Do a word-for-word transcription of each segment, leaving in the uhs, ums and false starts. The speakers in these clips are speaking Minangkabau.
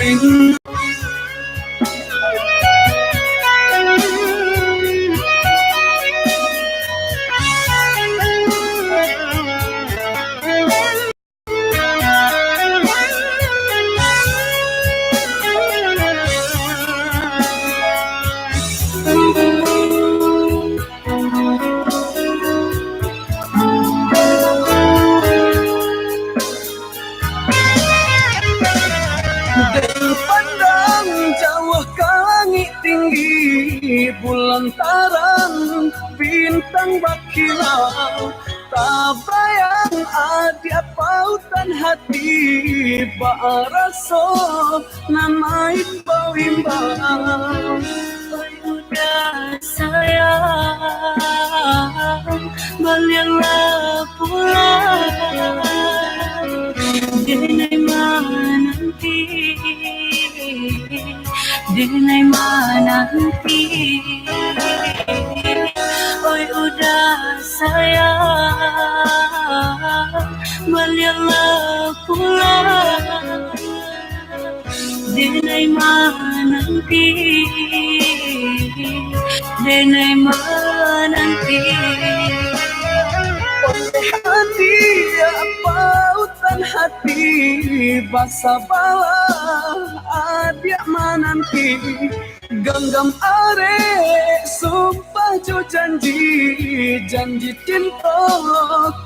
Dek pandang jauah ka langik tinggi, bulan tarang, bintang bakilau, tabayang adiak pautan hati, baraso nan maimbau-imbau. Oi uda sayang, baliaklah pulang, denai mananti, denai mananti. Oi uda sayang, baliaklah pulang, denai mananti, denai mananti. Oleh hati, pautan hati, basabalah adiak mananti. Ganggam arek sumpah jo janji, janji cinto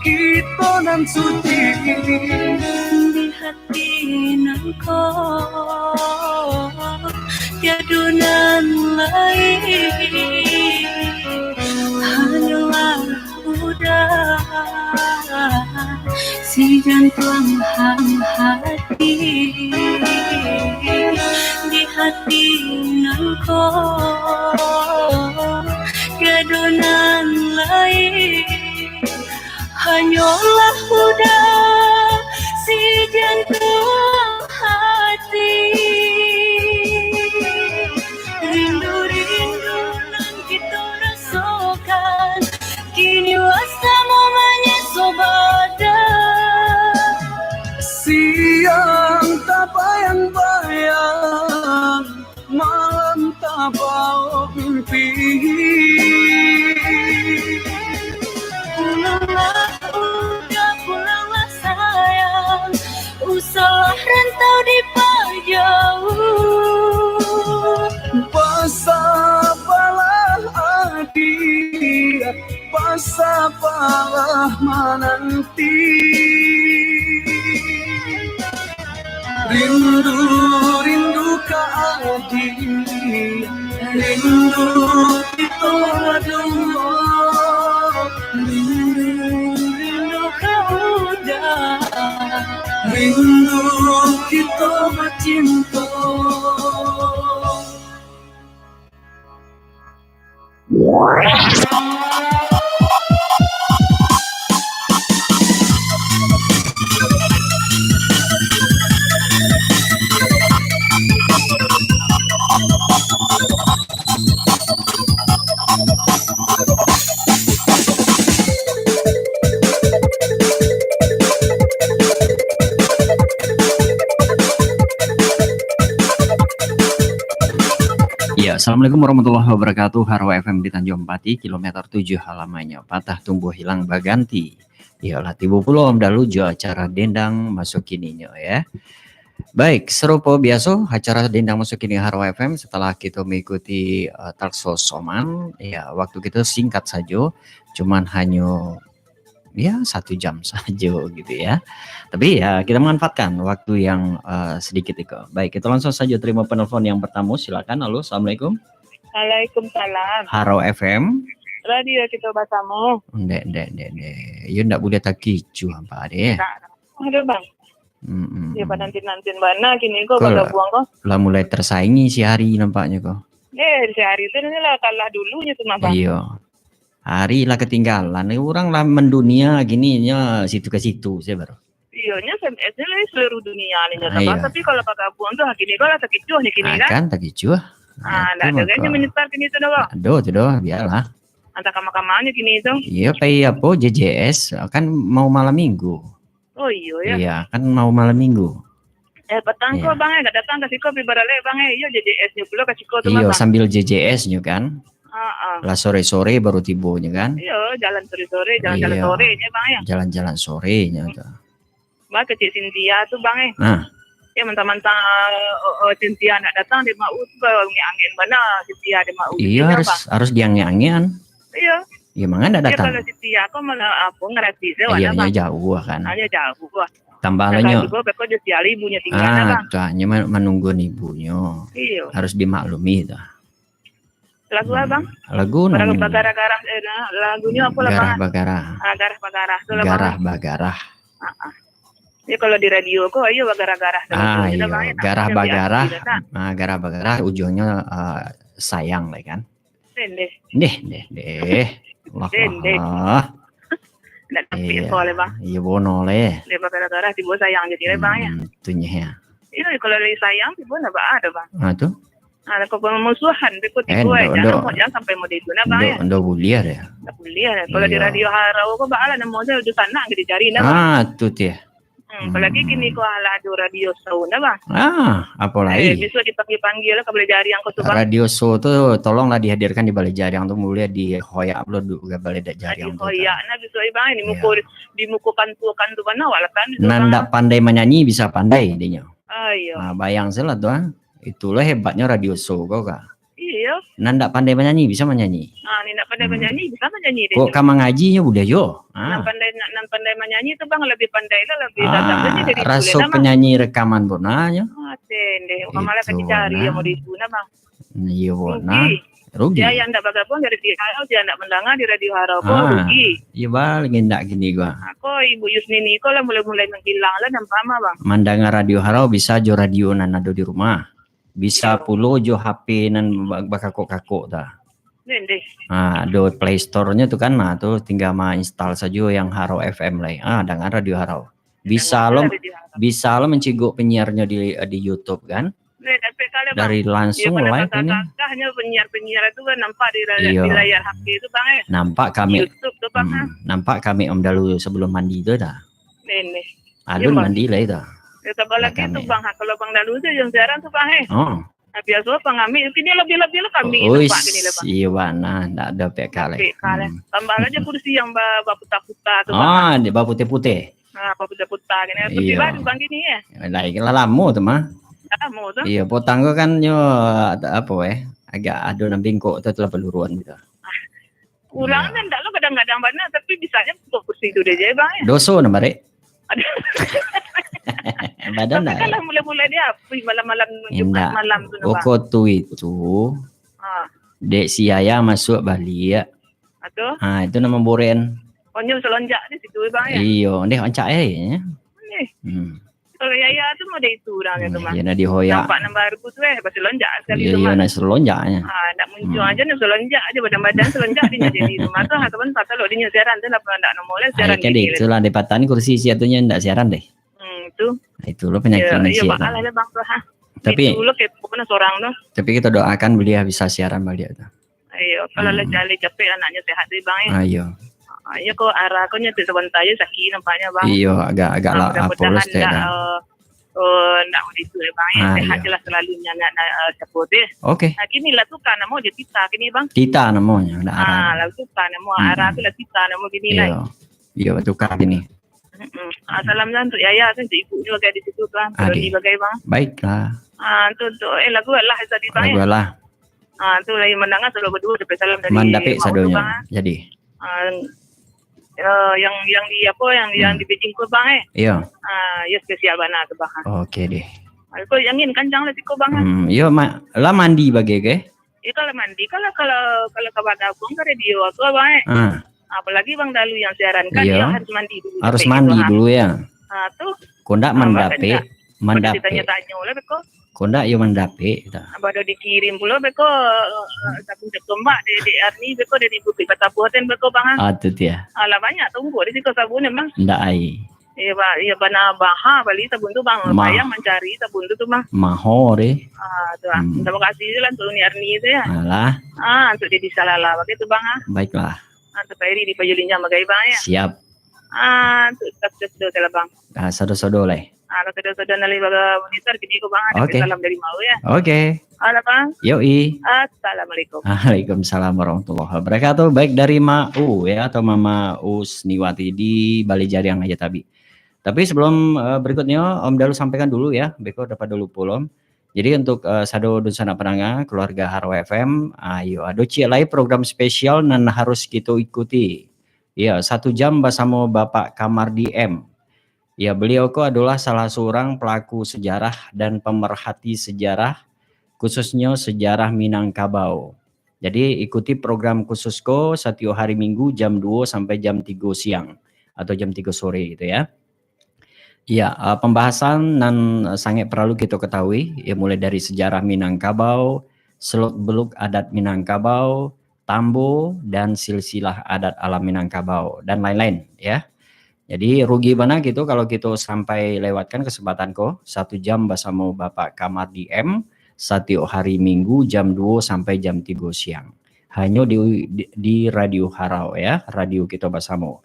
kito nan suci. Di hati nan ko, tiado nan lain, hanyolah uda si jantuang hati. Di hati nan ko, tiado nan lain, hanyolah uda si jantuang hati. Rindu-rindu nan kito rasokan, kini lah samo manyeso badan. Siang tabayang-bayang, malam tabaok mimpi. Pulanglah, uda, pulanglah sayang, usahlah rantau dipajauah. Basabalah adiak, basabalah mananti. Rindu, rindu ka adiak, rindu kito baduo. Rindu, rindu ka uda, rindu kito bacinto. Ya, assalamualaikum warahmatullahi wabarakatuh. Haro F M di Tanjung Pati, kilometer tujuh halamannyo. Patah tumbuah hilang baganti. Iyolah, tibo pulo Om Dalu jo acara Dendang Maso Kininyo, ya. Baik, sarupo biaso, acara Dendang Maso Kini Haro F M, setelah kito mengikuti, eh, talk show Soman, ya, waktu kito singkat sajo, cuman hanyo, ya, satu jam sajo gitu ya. Tapi ya, kita manfaatkan waktu yang, eh, sedikit iko. Baik, kita langsung saja terima penelpon yang pertama, silakan. Halo, assalamualaikum. Waalaikumsalam. Haro F M. Radio Kito Basamo. Ndek, ndek, ndek, ndek. Yo ndak buliah takicuah, Pak Ade. Tak. Aduh, Bang. Mm-mm. Yo, pananti-nanti bana kini ko. Ko lah, bagabuang ko. Lah mulai tersaingi si Hari nampaknyo ko. Eh, si Hari tu lah kalah dulunyo tu mah, Bang. Iyo. Hari lah ketinggalan. Urang lah mendunia kini nyo situ ka situ sajo baru. Iyo, nyo S M S nyo lah seluruh dunia ni nyo, Bang. Iyo. Tapi kalau bagabuang tu, kini ko lah takicuah ni kini kan. Ah, kan takicuah. Ah, ndak ado kan nyo menyesal kini tu doh, Bang. Ado tu doh, bialah. Antah kama-kamanyo kini tu. Iyo, pai apo, J J S, kan mau malam minggu. Oh, iyo, ya. Iya, kan mau malam minggu. Eh, patang ko, Bang, eh, dak datang ka siko, pi baralek, Bang, eh. Iyo, J J S-nyo pulo ka siko tu, Iyo, Bang. Sambil J J S-nyo kan. Ha ah. Lah sore-sore baru tibonyo kan. Iyo, jalan sore-sore, jalan-jalan Iyo. Sorenyo, Bang, yo. Jalan-jalan sorenyo tu. Bang, kecik Cynthia tu, Bang, eh. Ah. Ya, mentang-mentang, eh, eh, Cynthia nak datang, dek Mak U tu, Bang, angin bana Cynthia dek Mak U. Iyo, harus, Bang, harus diangin-angin. Iyo. Iyo, manga ndak datang. Iyo, kalau Cynthia ko malah apo, ngarati se, Iyo, Bang. Jauah kan. Hanya jauah. Tambah lah nyo. Kalau tu, beko jo siali ibunyo tingga, Ah, Bang. Tu, nyo ma-, manunggu ibunyo. Iyo. Harus dimaklumi tu. Lagu apa, Bang? Lagu Garah nan Bagarah, eh, nah, lagunyo apo lah, Garah Bang? Bagarah. Ah, Garah Bagarah tu lah, Bang. Garah Bagarah. Ah, ah. Iyo, kalau di radio ko, iyo, bagarah-garah tu. Ah, Bang, iyo. Garah Bagarah. Ah, Garah Bagarah, ujungnyo, ah, sayang lah kan. Dendeh. Deh, deh, deh. Allah, Dendeh. Allah. Ndak tapi Iyo. Ko lah, Bang. Iyo, bono lah. Deh, bagarah-garah, tibo sayang jadi lah, Bang, yo. Hmm, tu nyo, yo. Iyo, kalau lagi sayang, tibo ndak baa doh, Bang. Ah, tu? Ah, kalau pemusuhan, beko Eh, tibo, eh, ndak, jangan, ndak. Jangan sampai model itu, nah, Bang, Ndak, yo. Ndak buliah, yo. Ndak buliah, yo. Kalau di Iyo. Radio Harau ko, baa lah namo se, dunsanak ka dicari, nah, Bang. Ah, tu, tiah. Hmm, apalagi Hmm. kini ko alah ado radio show, nah, Bang. Ah, apo lai? Eh, bisuak dipanggil-panggil lah ka balai jariang ko tu, Bang. Radio show tu, tolonglah dihadirkan di balai jariang tu, buliah dihoyak pulo du-, ka balai da-, jariang tu, Dihoyak, kan. Nah, bisuak, Bang, di Iyo. Muko, di muko kantua-kantua, bana awak lah kan, Nan Bang. Ndak pandai manyanyi bisa pandai, dinyo. Ah, iyo. Ah, bayang se lah tu, ah. Itulah hebatnyo radio show ko, ka. Iyo. Nan ndak pandai manyanyi, bisa manyanyi. Ah, ni ndak pandai Hmm. manyanyi, bisa manyanyi, Kok dinyo. Ka mangaji nyo buliah juo. Ah. Nan pandai, nan, nan pandai manyanyi tu, Bang, lebih pandai lah, lebih Ah, datang saja jadi raso boleh lah, Bang. Penyanyi rekaman bonanyo. Ah, tendeh. Itu Malah ka dicari bonah. Yang model itu, nah, Bang. Iyo, bonah. Rugi. Rugi. Dia yang ndak bagabung dari Radio Harau, dia ndak mandanga di Radio Harau ko, Ah, rugi. Iyo, balik ndak kini gua. Ako Ibu Yusnini ko lah mulai-mulai manghilang lah nampak mah, Bang. Mandanga Radio Harau bisa jo radio nan ado di rumah. Bisa Iyo. Pulo jo H P nan ba-, bakakok-kakok tu. Dendeh. Ha, ado Play Store-nyo tu kan, nah, tu tingga ma-install sajo yang Harau F M lai. Ah, danga Radio Harau. Bisa Danga lo, Radio Harau. Bisa lo mancigok penyiarnyo di, di YouTube kan. Deh, tapi kalau, Bang, Dari langsung iyo, live ini. Gagah-gagahnyo penyiar-penyiar tu kan nampak di layar, Iyo. Di layar H P tu, Bang, eh. Nampak kami, YouTube tu, Bang, hmm, ah. Nampak kami Om Dalu sebelum mandi tu dah. Dendeh. Alun Iyo, Bang. Mandi lai tu. Ya, tambah Lah lagi tu, kami. Bang, ha, kalau Bang Dalu tu yang siaran tu, Bang, eh. Oh. Nah, biaso Bang Amik, kini lebih-lebih lah kami Uish, nampak kini lah, Bang. Iyo, Bang. Nah, ndak ada P K lai. P K lah. Hmm. Tambah aja kursi yang ba-, baputa-puta tu, Bang. Ah, di baputih-putih. Ah, baputa-puta kini. Kursi Iyo. Baru, Bang, kini, eh. Lah, ikan lah lamo tu mah. Lamo tu. Iyo, potang tu kan nyo, apo, eh, agak ado nan bingkok tu, telah peluruan gitu. Urang Iyo. Kan ndak lo kadang-kadang bana, tapi bisanya kursi tu deh je, Bang, eh. Doso nan barek. Aduh. Badan Tapi dah. Kan lah mula-mula dia api malam-malam Jumat Indak. Malam tu, Bang. Oko tu itu, Ha. Dek si Yaya masuk baliak. Ha, tu? Ha, itu nama boren. Oh, nyo selonjak di situ, Bang, ya? Iyo, deh, oncak, eh, ya. Eh. Hmm. Kalau Yaya tu model itu urang tu, Hmm, Bang. Iyo, nak dihoyak. Nampak nan baru tu, eh, baselonjak sekali Iyo, tu, iyo, Bang. Nak selonjak, ya. Ha, nak muncul Hmm. Aja, nak selonjak aja, badan-badan selonjak dia jadi tu, Bang. Tu, ha, kawan, pasal lo dia siaran tu, lah, ndak normal lah, Ayo, siaran kan, gini deh, lah. Itulah, dek patah ni kursi siap tu, nyo ndak siaran deh. Hmm, tu. Itulah penyakit Iyo, iyo, manusia tu. Bang, alah lah, Bang, tu, ha. Tapi Itulah kepo kena sorang tu. Tapi kita doakan beliau bisa siaran baliak tu. Iyo, kalau Hmm. lah jaleh capek anaknyo sehat tu, Bang, eh. Ah, iyo. Ah, iyo ko arah ko nyo tu sabanta je sakik nampaknyo, Bang. Iyo, agak, agak Ah, lah, ah, mudah-mudahan polos tu ndak, dah. Eh, eh, ndak begitu, eh, Bang, eh. Ah, Sehat iyo. Je lah selalunya nak, nak, eh, siapo tu, eh. Okey. Nah, kini lah tukar namo je Tita kini, Bang. Tita namonyo, ndak Ah, Ara. Lah tukar namo, Hmm. Ara tu lah Tita namo kini lah. Iyo. Iyo, tukar kini. Mm-mm. Ah, salam lah untuk Yaya tu, untuk ibu ni bagai di situ tu, ah. Adik. Bagai, Bang. Baiklah. Ah, tu untuk, eh, lagu Alah tadi, Bang, Lagu eh. Alah. Ah, tu lagi mandanga sado baduo, dapat salam dari Mandapik mak sadonyo, Bang, ah. Jadi. Ah, eh, yang, yang di apa, yang, yang Hmm. di Beijing tu, Bang, eh. Iyo. Ah, iyo spesial bana tu, Bang, ah. Okey deh. Ah, ko angin kancang lah siko, Bang, ah. Hmm, iyo, ma-, lah mandi bagai ke? Iyo, kalau mandi, kalau, kalau, kalau ka bagabung ka radio tu, Bang, eh. Ah. Apalagi Bang Dalu yang siaran kan, Iyo. Iyo harus mandi dulu, Harus capek mandi gitu, ha. Dulu, ya. Ha, tu. Kok ndak Ah, mandapik, makanya. Kok mandapik. Ditanyo-tanyo lah beko. Kok ndak yo mandapik, gitu. Abah dah dikirim pulo beko, eh, sabun cak tombak dari Dek Arni beko, dari Bukik Batabuah ten beko, Bang, ah. Ah, tu dia. Alah, banyak tumbuk di situ sabun, Bang. Ndak ai. Iyo, Bang. Iyo, bana baha bali sabun tu, Bang. Mah. Payah mancari sabun tu, tu, Bang. Maho deh. Ah, tu, ah. Hmm. Terima kasih je lah untuk Uni Arni tu, ya. Alah. Ah, untuk dia bisa lala bagai tu, Bang, ah. Baiklah. Ah, untuk Pak Eri di Payulinjang bagai, Bang, ya. Siap. Ah, untuk kita sudah-sudah lah, Bang. Ah, sado-sado lah, eh. Ah, kalau sudah-sudah nalih baga monitor, kini ko bang, ada Oke. salam dari Mau ya. Oke. Halo bang. Yoi. Assalamualaikum. Waalaikumsalam warahmatullahi wabarakatuh. Baik dari Mau ya, atau Mama Usniwati di Balai Jariang aja tabi. Tapi sebelum eh, berikutnya, Om Dalu sampaikan dulu ya, beko dapat dulu pulom. Jadi untuk eh, sado dunsanak pendengar, keluarga Haro F M, ayo ado ciek lai program spesial nan harus kito ikuti. Ya, satu jam basamo Bapak Kamardi M. Ya, beliau ko adalah salah seorang pelaku sejarah dan pemerhati sejarah, khususnya sejarah Minangkabau. Jadi, ikuti program khusus ko satiok hari Minggu jam dua sampai jam tiga siang atau jam tiga sore gitu ya. Ya, eh, pembahasan nan sangat perlu kita ketahui, ya mulai dari sejarah Minangkabau, seluk-beluk adat Minangkabau, tambo dan silsilah adat alam Minangkabau dan lain-lain ya. Jadi rugi bana gitu kalau kita sampai lewatkan kesempatan ko satu jam bersama Bapak Kamardi M satiok hari Minggu jam dua sampai jam tiga siang. Hanya di, di, di Radio Harau ya, radio kita bersama.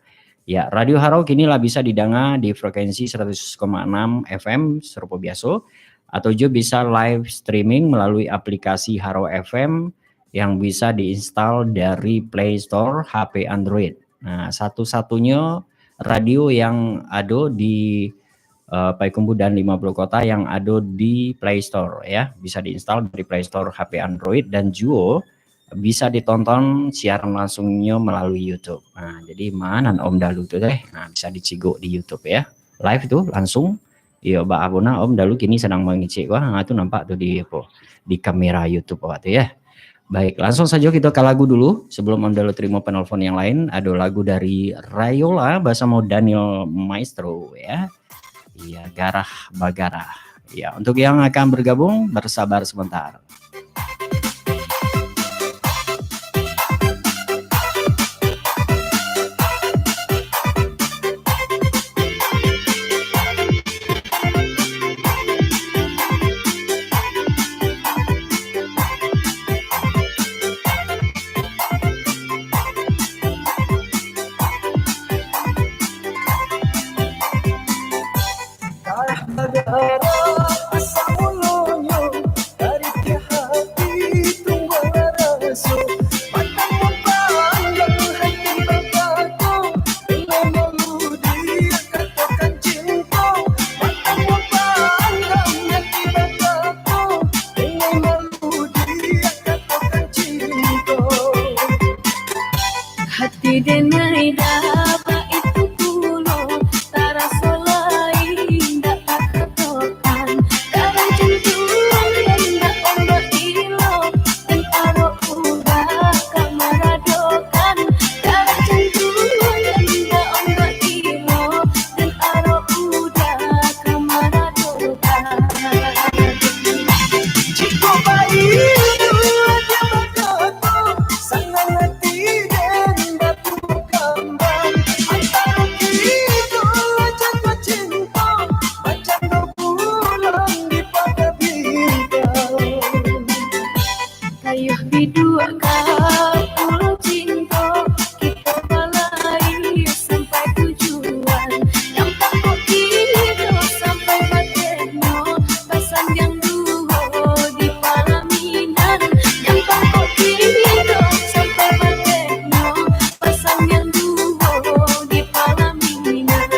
Ya, Radio Harau kini lah bisa didengar di frekuensi seratus koma enam F M serupa biasa atau juga bisa live streaming melalui aplikasi Harau F M yang bisa diinstal dari Play Store H P Android. Nah, satu-satunya radio yang ada di uh, Payakumbuh dan lima puluh Kota yang ada di Play Store ya. Bisa diinstal dari Play Store H P Android dan juga bisa ditonton siaran langsungnya melalui YouTube. Nah, jadi mana Om Dalu tu teh? Nah, bisa dicigok di YouTube ya. Live tu langsung. Iyo, ba abona Om Dalu kini sedang mengicik wah, ha, tu nampak tu di apa? Di kamera YouTube awak tu ya. Baik, langsung saja kita ke lagu dulu sebelum Om Dalu terima penelpon yang lain. Ada lagu dari Rayola bersama Daniel Maestro ya. Iya, Garah Bagarah. Ya, untuk yang akan bergabung, bersabar sebentar. Hati denai daba itu pulo, taraso lai indak takatokan. Karang jantuang indak ombak ilo, dan arok udah ka maradokan. Karang jantuang indak ombak ilo, dan arok udah ka maradokan. Jikok baitu aja bakato, sanang ati den batu kambang. Antaro kito lah jatuah cinta, bacando bulan di pada bintang. Kayuh biduak ka Pulau Cinto, kito balair sampai tujuan. Nyampang kok kito sampai bateh no, basandiang duo di palaminan. Nyampang kok kito sampai bateh no, basandiang duo di palaminan.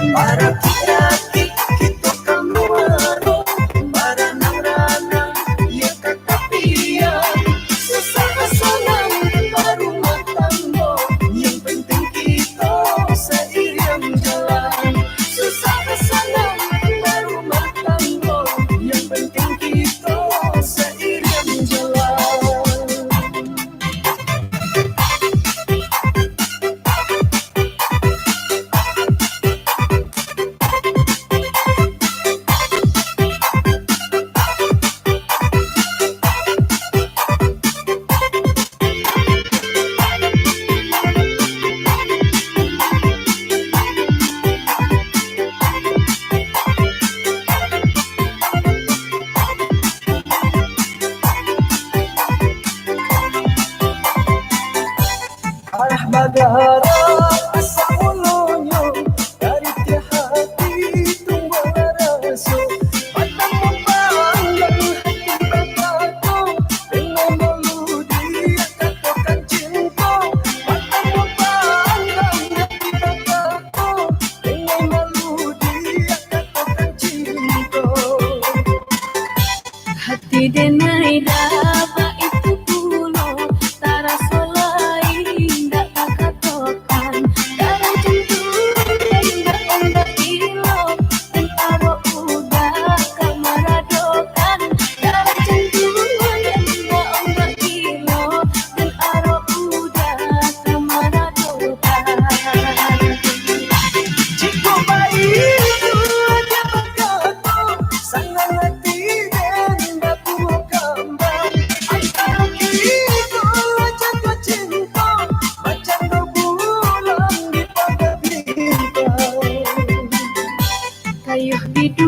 Barakik-rakik kito ka muaro, baranang-ranang iyo ka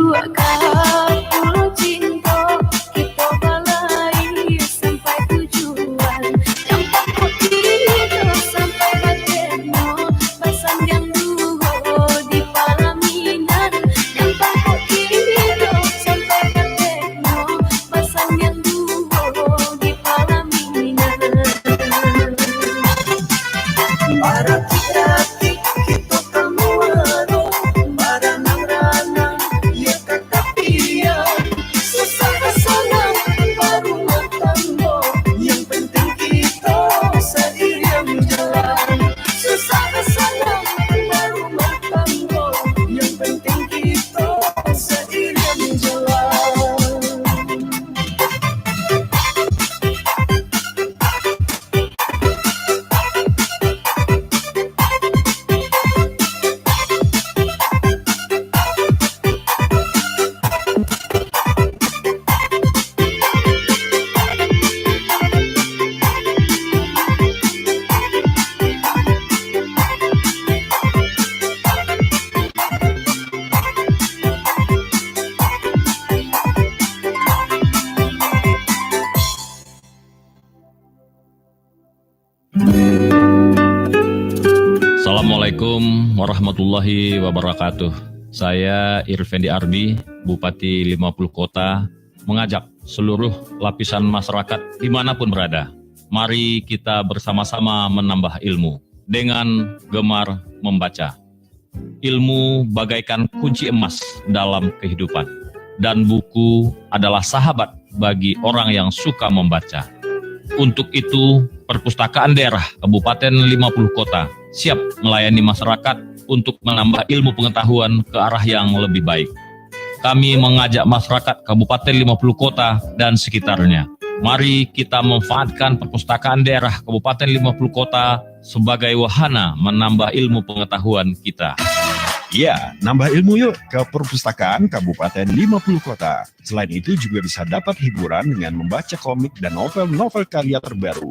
Ka pulau cinto, kito balari sampai tujuan. Nan pokok kito sampai batemu, basandiang duo di palaminan. Nan pokok kito sampai batemu, basandiang duo di palaminan. Baratik-ratik kito ka muaro, baranang-ranang yo ka tapian. Susah ka sanang barumah tanggo, yang penting kito sairiang jalan. Susah ka sanang barumah tanggo, yang penting kito sairiang jalan. Assalamualaikum warahmatullahi wabarakatuh. Saya Irfendi Arbi, Bupati Lima Puluh Kota, mengajak seluruh lapisan masyarakat di mana pun berada. Mari kita bersama-sama menambah ilmu dengan gemar membaca. Ilmu bagaikan kunci emas dalam kehidupan, dan buku adalah sahabat bagi orang yang suka membaca. Untuk itu, Perpustakaan Daerah Kabupaten Lima Puluh Kota siap melayani masyarakat untuk menambah ilmu pengetahuan ke arah yang lebih baik. Kami mengajak masyarakat Kabupaten Lima Puluh Kota dan sekitarnya, mari kita manfaatkan Perpustakaan Daerah Kabupaten Lima Puluh Kota sebagai wahana menambah ilmu pengetahuan kita. Ya, nambah ilmu yuk ke Perpustakaan Kabupaten Lima Puluh Kota. Selain itu juga bisa dapat hiburan dengan membaca komik dan novel-novel karya terbaru.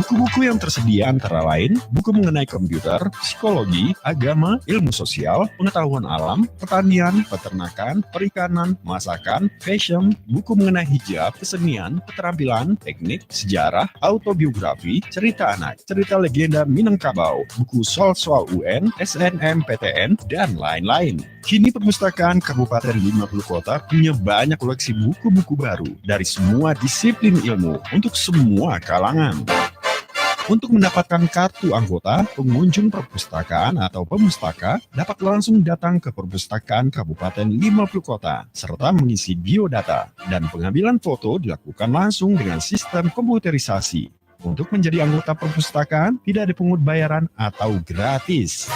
Buku-buku yang tersedia antara lain buku mengenai komputer, psikologi, agama, ilmu sosial, pengetahuan alam, pertanian, peternakan, perikanan, masakan, fashion, buku mengenai hijab, kesenian, keterampilan, teknik, sejarah, autobiografi, cerita anak, cerita legenda Minangkabau, buku soal-soal U N, S N M P T N, dan lain-lain. Kini Perpustakaan Kabupaten Lima Puluh Kota punya banyak koleksi buku-buku baru dari semua disiplin ilmu untuk semua kalangan. Untuk mendapatkan kartu anggota, pengunjung perpustakaan atau pemustaka dapat langsung datang ke Perpustakaan Kabupaten Lima Puluh Kota serta mengisi biodata, dan pengambilan foto dilakukan langsung dengan sistem komputerisasi. Untuk menjadi anggota perpustakaan, tidak dipungut bayaran atau gratis.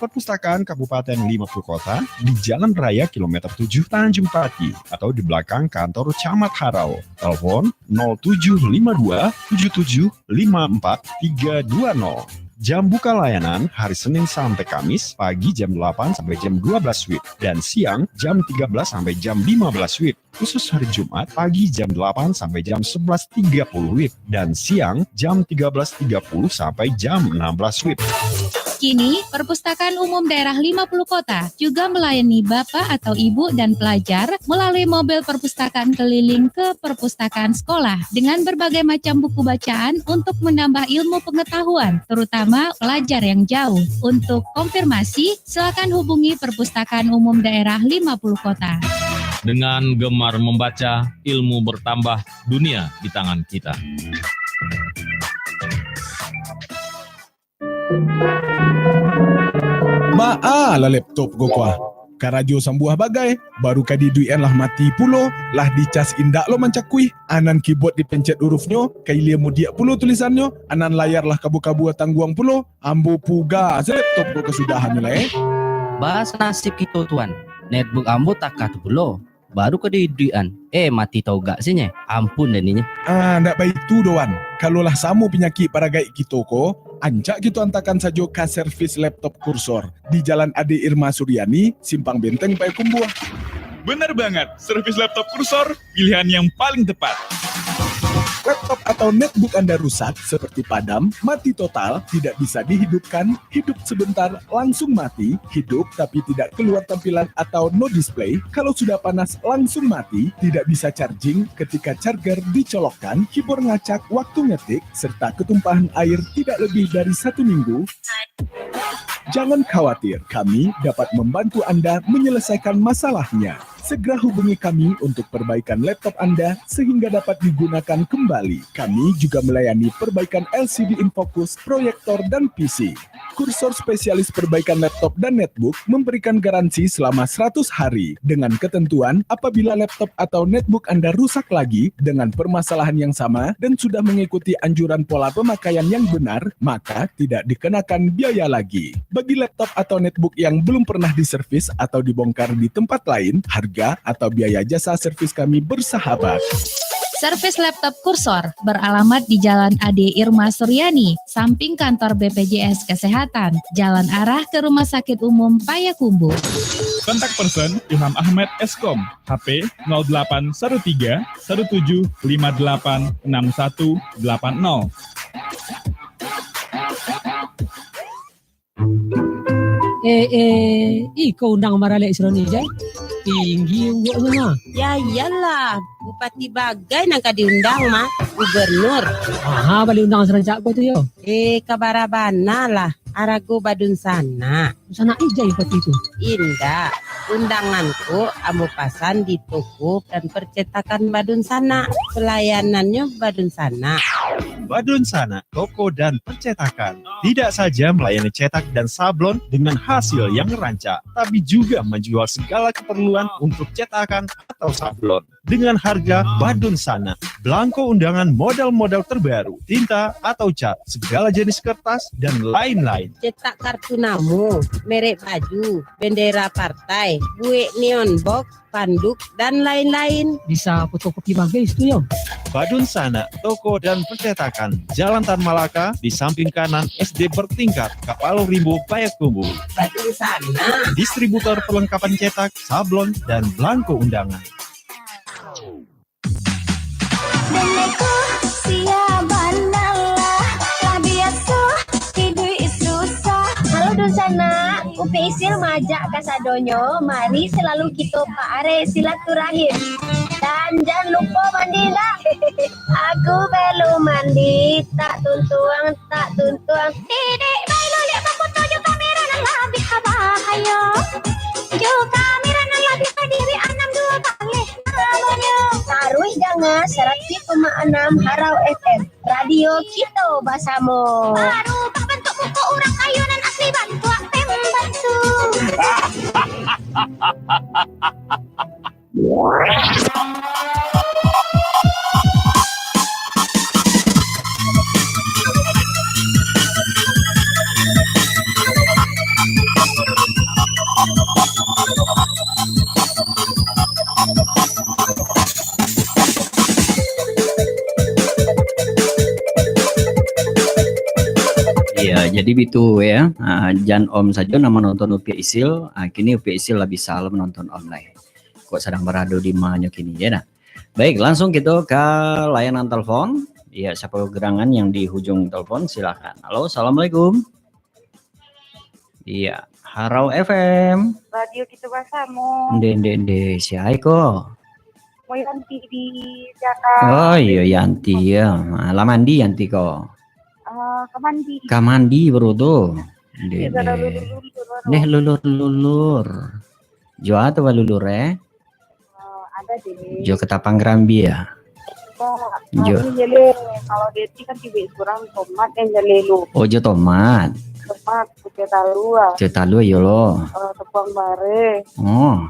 Perpustakaan Kabupaten Lima Puluh Kota di Jalan Raya Kilometer Tujuh Tanjung Pati atau di belakang kantor Camat Harau. Telepon nol tujuh lima dua tujuh tujuh lima empat tiga dua nol. Jam buka layanan hari Senin sampai Kamis pagi jam delapan sampai jam dua belas wib dan siang jam tiga belas sampai jam lima belas wib. Khusus hari Jumat, pagi jam delapan sampai jam sebelas tiga puluh wib, dan siang jam tiga belas tiga puluh sampai jam enam belas wib. Kini, Perpustakaan Umum Daerah Lima Puluh Kota juga melayani bapak atau ibu dan pelajar melalui mobil perpustakaan keliling ke perpustakaan sekolah dengan berbagai macam buku bacaan untuk menambah ilmu pengetahuan, terutama pelajar yang jauh. Untuk konfirmasi, silakan hubungi Perpustakaan Umum Daerah Lima Puluh Kota. Dengan gemar membaca, ilmu bertambah, dunia di tangan kita. Baa lah laptop ko kuah. Karajo sambuah bagai, baru ka diiduikan lah mati pulo, lah dicas indak lo mancakuih, anan keyboard dipencet hurufnyo, ka ilia mudiak pulo tulisannyo, anan layar lah kabua-kabua tangguang pulo, ambo puga se laptop ko kasudahannyo lai. Baa nasib kito, Tuan? Netbook ambo taka tu pulo. Baru ka diiduikan, eh, mati taugak se nyo. Ampun dah ninyo. Ah, ndak baitu doh, Wan. Kalau lah samo panyakik baragaik kito ko, ancak kito antakan sajo ka servis laptop Kursor di Jalan Ade Irma Suryani, Simpang Benteng, Payakumbuah. Benar banget, servis laptop Kursor, pilihan yang paling tepat. Laptop atau netbook Anda rusak, seperti padam, mati total, tidak bisa dihidupkan, hidup sebentar, langsung mati, hidup tapi tidak keluar tampilan atau no display, kalau sudah panas langsung mati, tidak bisa charging, ketika charger dicolokkan, keyboard ngacak waktu ngetik, serta ketumpahan air tidak lebih dari satu minggu, jangan khawatir, kami dapat membantu Anda menyelesaikan masalahnya. Segera hubungi kami untuk perbaikan laptop Anda sehingga dapat digunakan kembali. Kami juga melayani perbaikan L C D infokus, proyektor, dan P C. Kursor spesialis perbaikan laptop dan netbook memberikan garansi selama seratus hari dengan ketentuan apabila laptop atau netbook Anda rusak lagi dengan permasalahan yang sama dan sudah mengikuti anjuran pola pemakaian yang benar, maka tidak dikenakan biaya lagi. Bagi laptop atau netbook yang belum pernah diservis atau dibongkar di tempat lain, harga atau biaya jasa servis kami bersahabat. Servis laptop Kursor beralamat di Jalan Ade Irma Suryani, samping kantor B P J S Kesehatan, jalan arah ke Rumah Sakit Umum Payakumbuh. Kontak person Ilham Ahmad Eskom, H P nol delapan satu tiga satu tujuh lima delapan enam satu delapan nol. Eh, eh, iko undang baralek si Roni, Jai. Tinggi ungguaknyo, mah. Ya iyalah, bupati bagai nan ka diundang, mah, gubernur. Aha, bali undang sarancak ko tu, yo. Eh, ka bara bana lah, arago badunsanak. Dunsanak ijai bupati tu. Indak, undangan ko ambo pasan di toko dan percetakan badunsanak. Pelayanannyo badunsanak. Badunsanak, toko dan percetakan. Tidak saja melayani cetak dan sablon dengan hasil yang rancak, tapi juga menjual segala keperluan untuk cetakan atau sablon dengan harga badunsanak. Belangko undangan model-model terbaru, tinta atau cat, segala jenis kertas, dan lain-lain. Cetak kartu namo, merek baju, bendera partai, buek neon box, panduk, dan lain-lain. Bisa fotokopi bagai situ, yo. Badunsanak, toko dan percetakan, Jalan Tan Malaka, di samping kanan S D bertingkat, Kapalo Rimbo, Payakumbuh. Badunsanak. Distributor perlengkapan cetak, sablon, dan belangko undangan. Dendeku, sia banalah, lah biaso iduik susah. Halo dunsanak, Upi Isil maajak kasadonyo, mari selalu kito paarek silaturahim. Dan jan lupo mandi, ndak? Aku belum mandi, tak tuntuang, tak tuntuang. Dedek, bailo liak bafoto jo kamera nan labiah bahayo. Jo kamera nan labiah kadiri anam duo baleh namonyo. Taruih danga saratus koma anam Harau F M, radio kito basamo. Barubah bantuak muko urang kayo nan asli bantuak pembantu. Iya, jadi bitu ya. Ah, jan om sajo nan manonton Upiak Isil. Ah, kini Upiak Isil lah bisa lah manonton om lai. Kok sadang barado di ma nyo kini, ya nah. Baik, langsung kito ka layanan telepon. Ya, siapa gerangan yang di hujung telepon, silakan. Halo, assalamualaikum. Iya, Harau F M. Radio kito basamo. Nde, nde, nde, sia ko? Mo Yanti di Jakarta. Oh, iya, Yanti, ya. Ah, lah mandi Yanti ko? Ah, ka mandi. Ka mandi baru tu. Nde, nde. Lulur-lulur baru. Neh, lulur-lulur. Jo a tu balulur, eh? Ah, ada deh. Jo katapang karambia, ya? Enggak. Jo. Kami jele, kalau Deti kan tibo surang, tomat yang jele lu. Oh, jo tomat. Tomat, kutiak talua. Kutiak talua, iyo lo. Eh, tepuang bareh. Oh.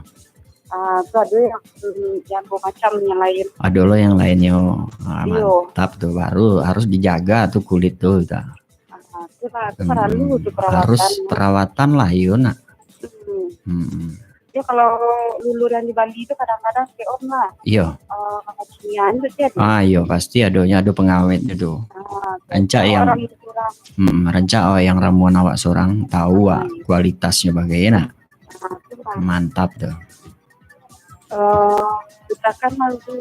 Ah, tu ado yang, mm, yang bamacam yang lain. Ado lo yang lainnyo. Ah, iyo. Mantap tu, baru harus dijaga tu kulit tu, ta. Ah, tu lah, tu paralu tu, hmm, perawatan. Harus perawatan lah, iyo nak. Hmm. Hmm. Yo, kalau lulur yang di Bali tu kadang-kadang stay on lah. Iyo. Eh, kakacingan tu tiap. Ah, iyo, pasti adonyo, ado pengawetnyo tu. Ah, tu rancak yang orang surang. Hmm, rancak awak yang ramuan awak surang, tahu awak, hmm, kualitasnyo bagai nak. Ah, tu lah. Mantap tu. Eh, Putarkan lagu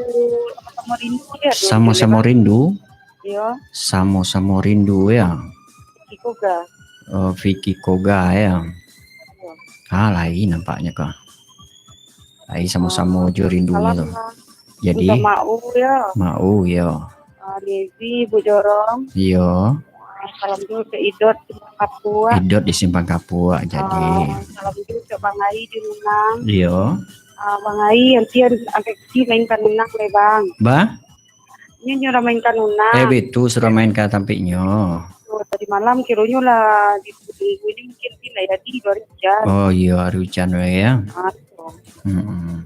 Samo-Samo Rindu, ya, tu, Samo-Samo Rindu. Rindu? Iyo. Samo-Samo Rindu, ya. Vicky Koga. Oh, Vicky Koga, ya. Iyo. Ah, lain nampaknyo, kah. Lain Samo-Samo Ah, jo Rindu salam tu. Lah. Jadi, untuk Mak U, ya. Mak U, ya. Ah, Devi, Bu Jorong. Iyo. Ah, salam juga ke Idot di Simpang Kapuak. Idot di Simpang Kapuak, jadi. Ah, salam juga ke Bang Ai di Minang. Iyo. Ah, Bang Ai, nanti sampai kecil mainkan Minang le, Bang. Ba? Nyo, nyo lah mainkan Minang. Eh, betul, sudah mainkan tampiknyo. Oh, tadi malam kironyo lah ditunggu-tunggu ni, mungkin ti lah jadi baru hujan. Oh, iyo, hari hujan we, ya. Ah, tu. Mm-mm.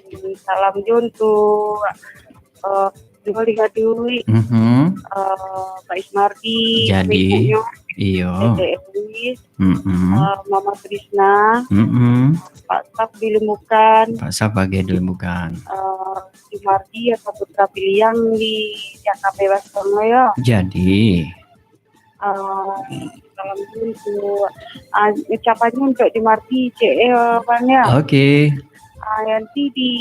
Hmm, salam jo untuk, eh, Dua Liga Duit, Mhm. eh, Pak Ismardi, Jadi, ibunya, iyo. Tete Elis, Mm-mm. eh, Mama Trisna, Mm-mm. Pak Sap di Limbukan, Pak Sap bagai di Limbukan. Eh, Sumardi atau Putra Piliang di Jakarta Bebas Kongo, yo. Jadi. Ah, salam untuk, ah, ucapannya untuk Sumardi, cek, eh, Bang, ya. Oke. Ah, nanti di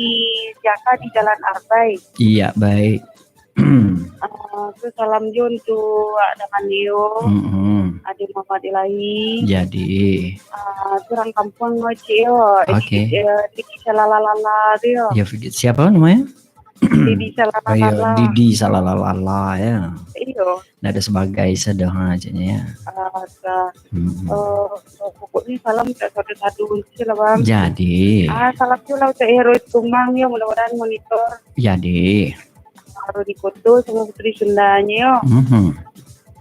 Jaka di Jalan Arbai. Iya, baik. Ah, tu salam jo untuk Ade Manio, Mm-mm. Ade Muhammad Ilahi. Jadi. Ah, tu urang kampuang, cek, yo. Oke. Eh, Didi Salalala tu, yo. Ya, Fik-, siapa namanya? Didi Salalala. Oh, iya, Didi Salalala, ya. Iyo. Ndak ada sebagai sadoha, caknya, ya. Ah, sa-, Mm-mm. eh, pokoknya salam untuk satu-satu lah, Bang. Jadi. Ah, salam juga lah untuk Heroes Kumang, ya, mudah-mudahan monitor. Jadi. Baru di Koto sama Putri Sundanya, yo. Mhm.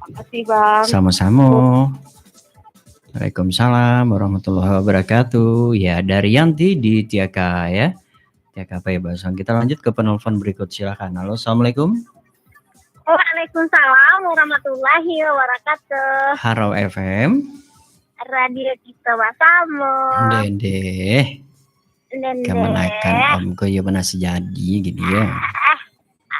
Makasih, Bang. Sama-sama. Waalaikumsalam warahmatullahi wabarakatuh. Ya, dari Yanti di Tiaka, ya. Tiaka Pai Basong. Kita lanjut ke penelpon berikut, silakan. Halo, assalamualaikum. Waalaikumsalam warahmatullahi wabarakatuh. Harau F M. Radio kita basamo. Dendeh. Dendeh. Kamanakan Om ko yo bana sajadi gini yo. Ah,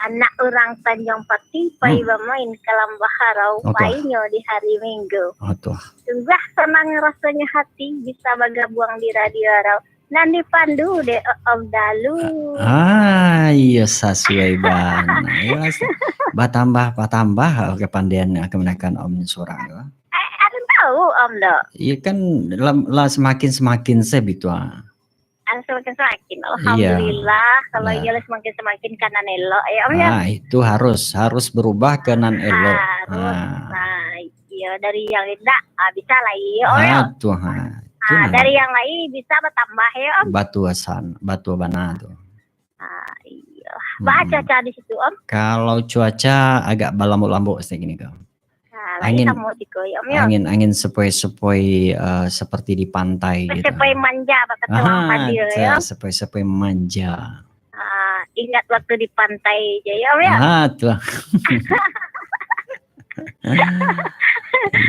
anak urang Tanjuang Pati, pai Hmm. bamain ka Lambah Harau, Oke. painyo di hari Minggu. Oh, tuh. Sungguah sanang rasonyo hati bisa bagabuang di Radio Harau. Nan dipandu dek Om Dalu. Ah, iyo, sasuai bana. Iyo, batambah, batambah kapandaian kamanakan Om surang tu. Eh, ada tahu Om tu? Iyo kan, lah, lah samakin-samakin se bitu, ah. Ah, samakin-samakin. Iya. Alhamdulillah, kalau Nah. iyo lah samakin-samakin ka nan elok, ya, Om, ya? Ah, itu harus, harus berubah ke nan elok. Harus. Ah. Nah, iyo, dari yang indak, ah, bisa lah, iyo, Om, ya? Ah, tuh, ha. Ah, Itu nah. dari yang lain bisa bertambah, ya, Om? Batua san, batua bana tu. Ah, iyo. Hmm. Baa cuaca di situ, Om? Kalau cuaca agak balambok-lambok sajo gini, Kak. Ah, lagi Angin, samo siko, ya, Om, ya? angin, angin sepoi-sepoi, eh, seperti di pantai gitu. Sepoi manja, bak kata urang Padia, ya? Ah, sepoi-sepoi manja. Ah, ingat waktu di pantai je, ya, Om, ya? Ah, tuh.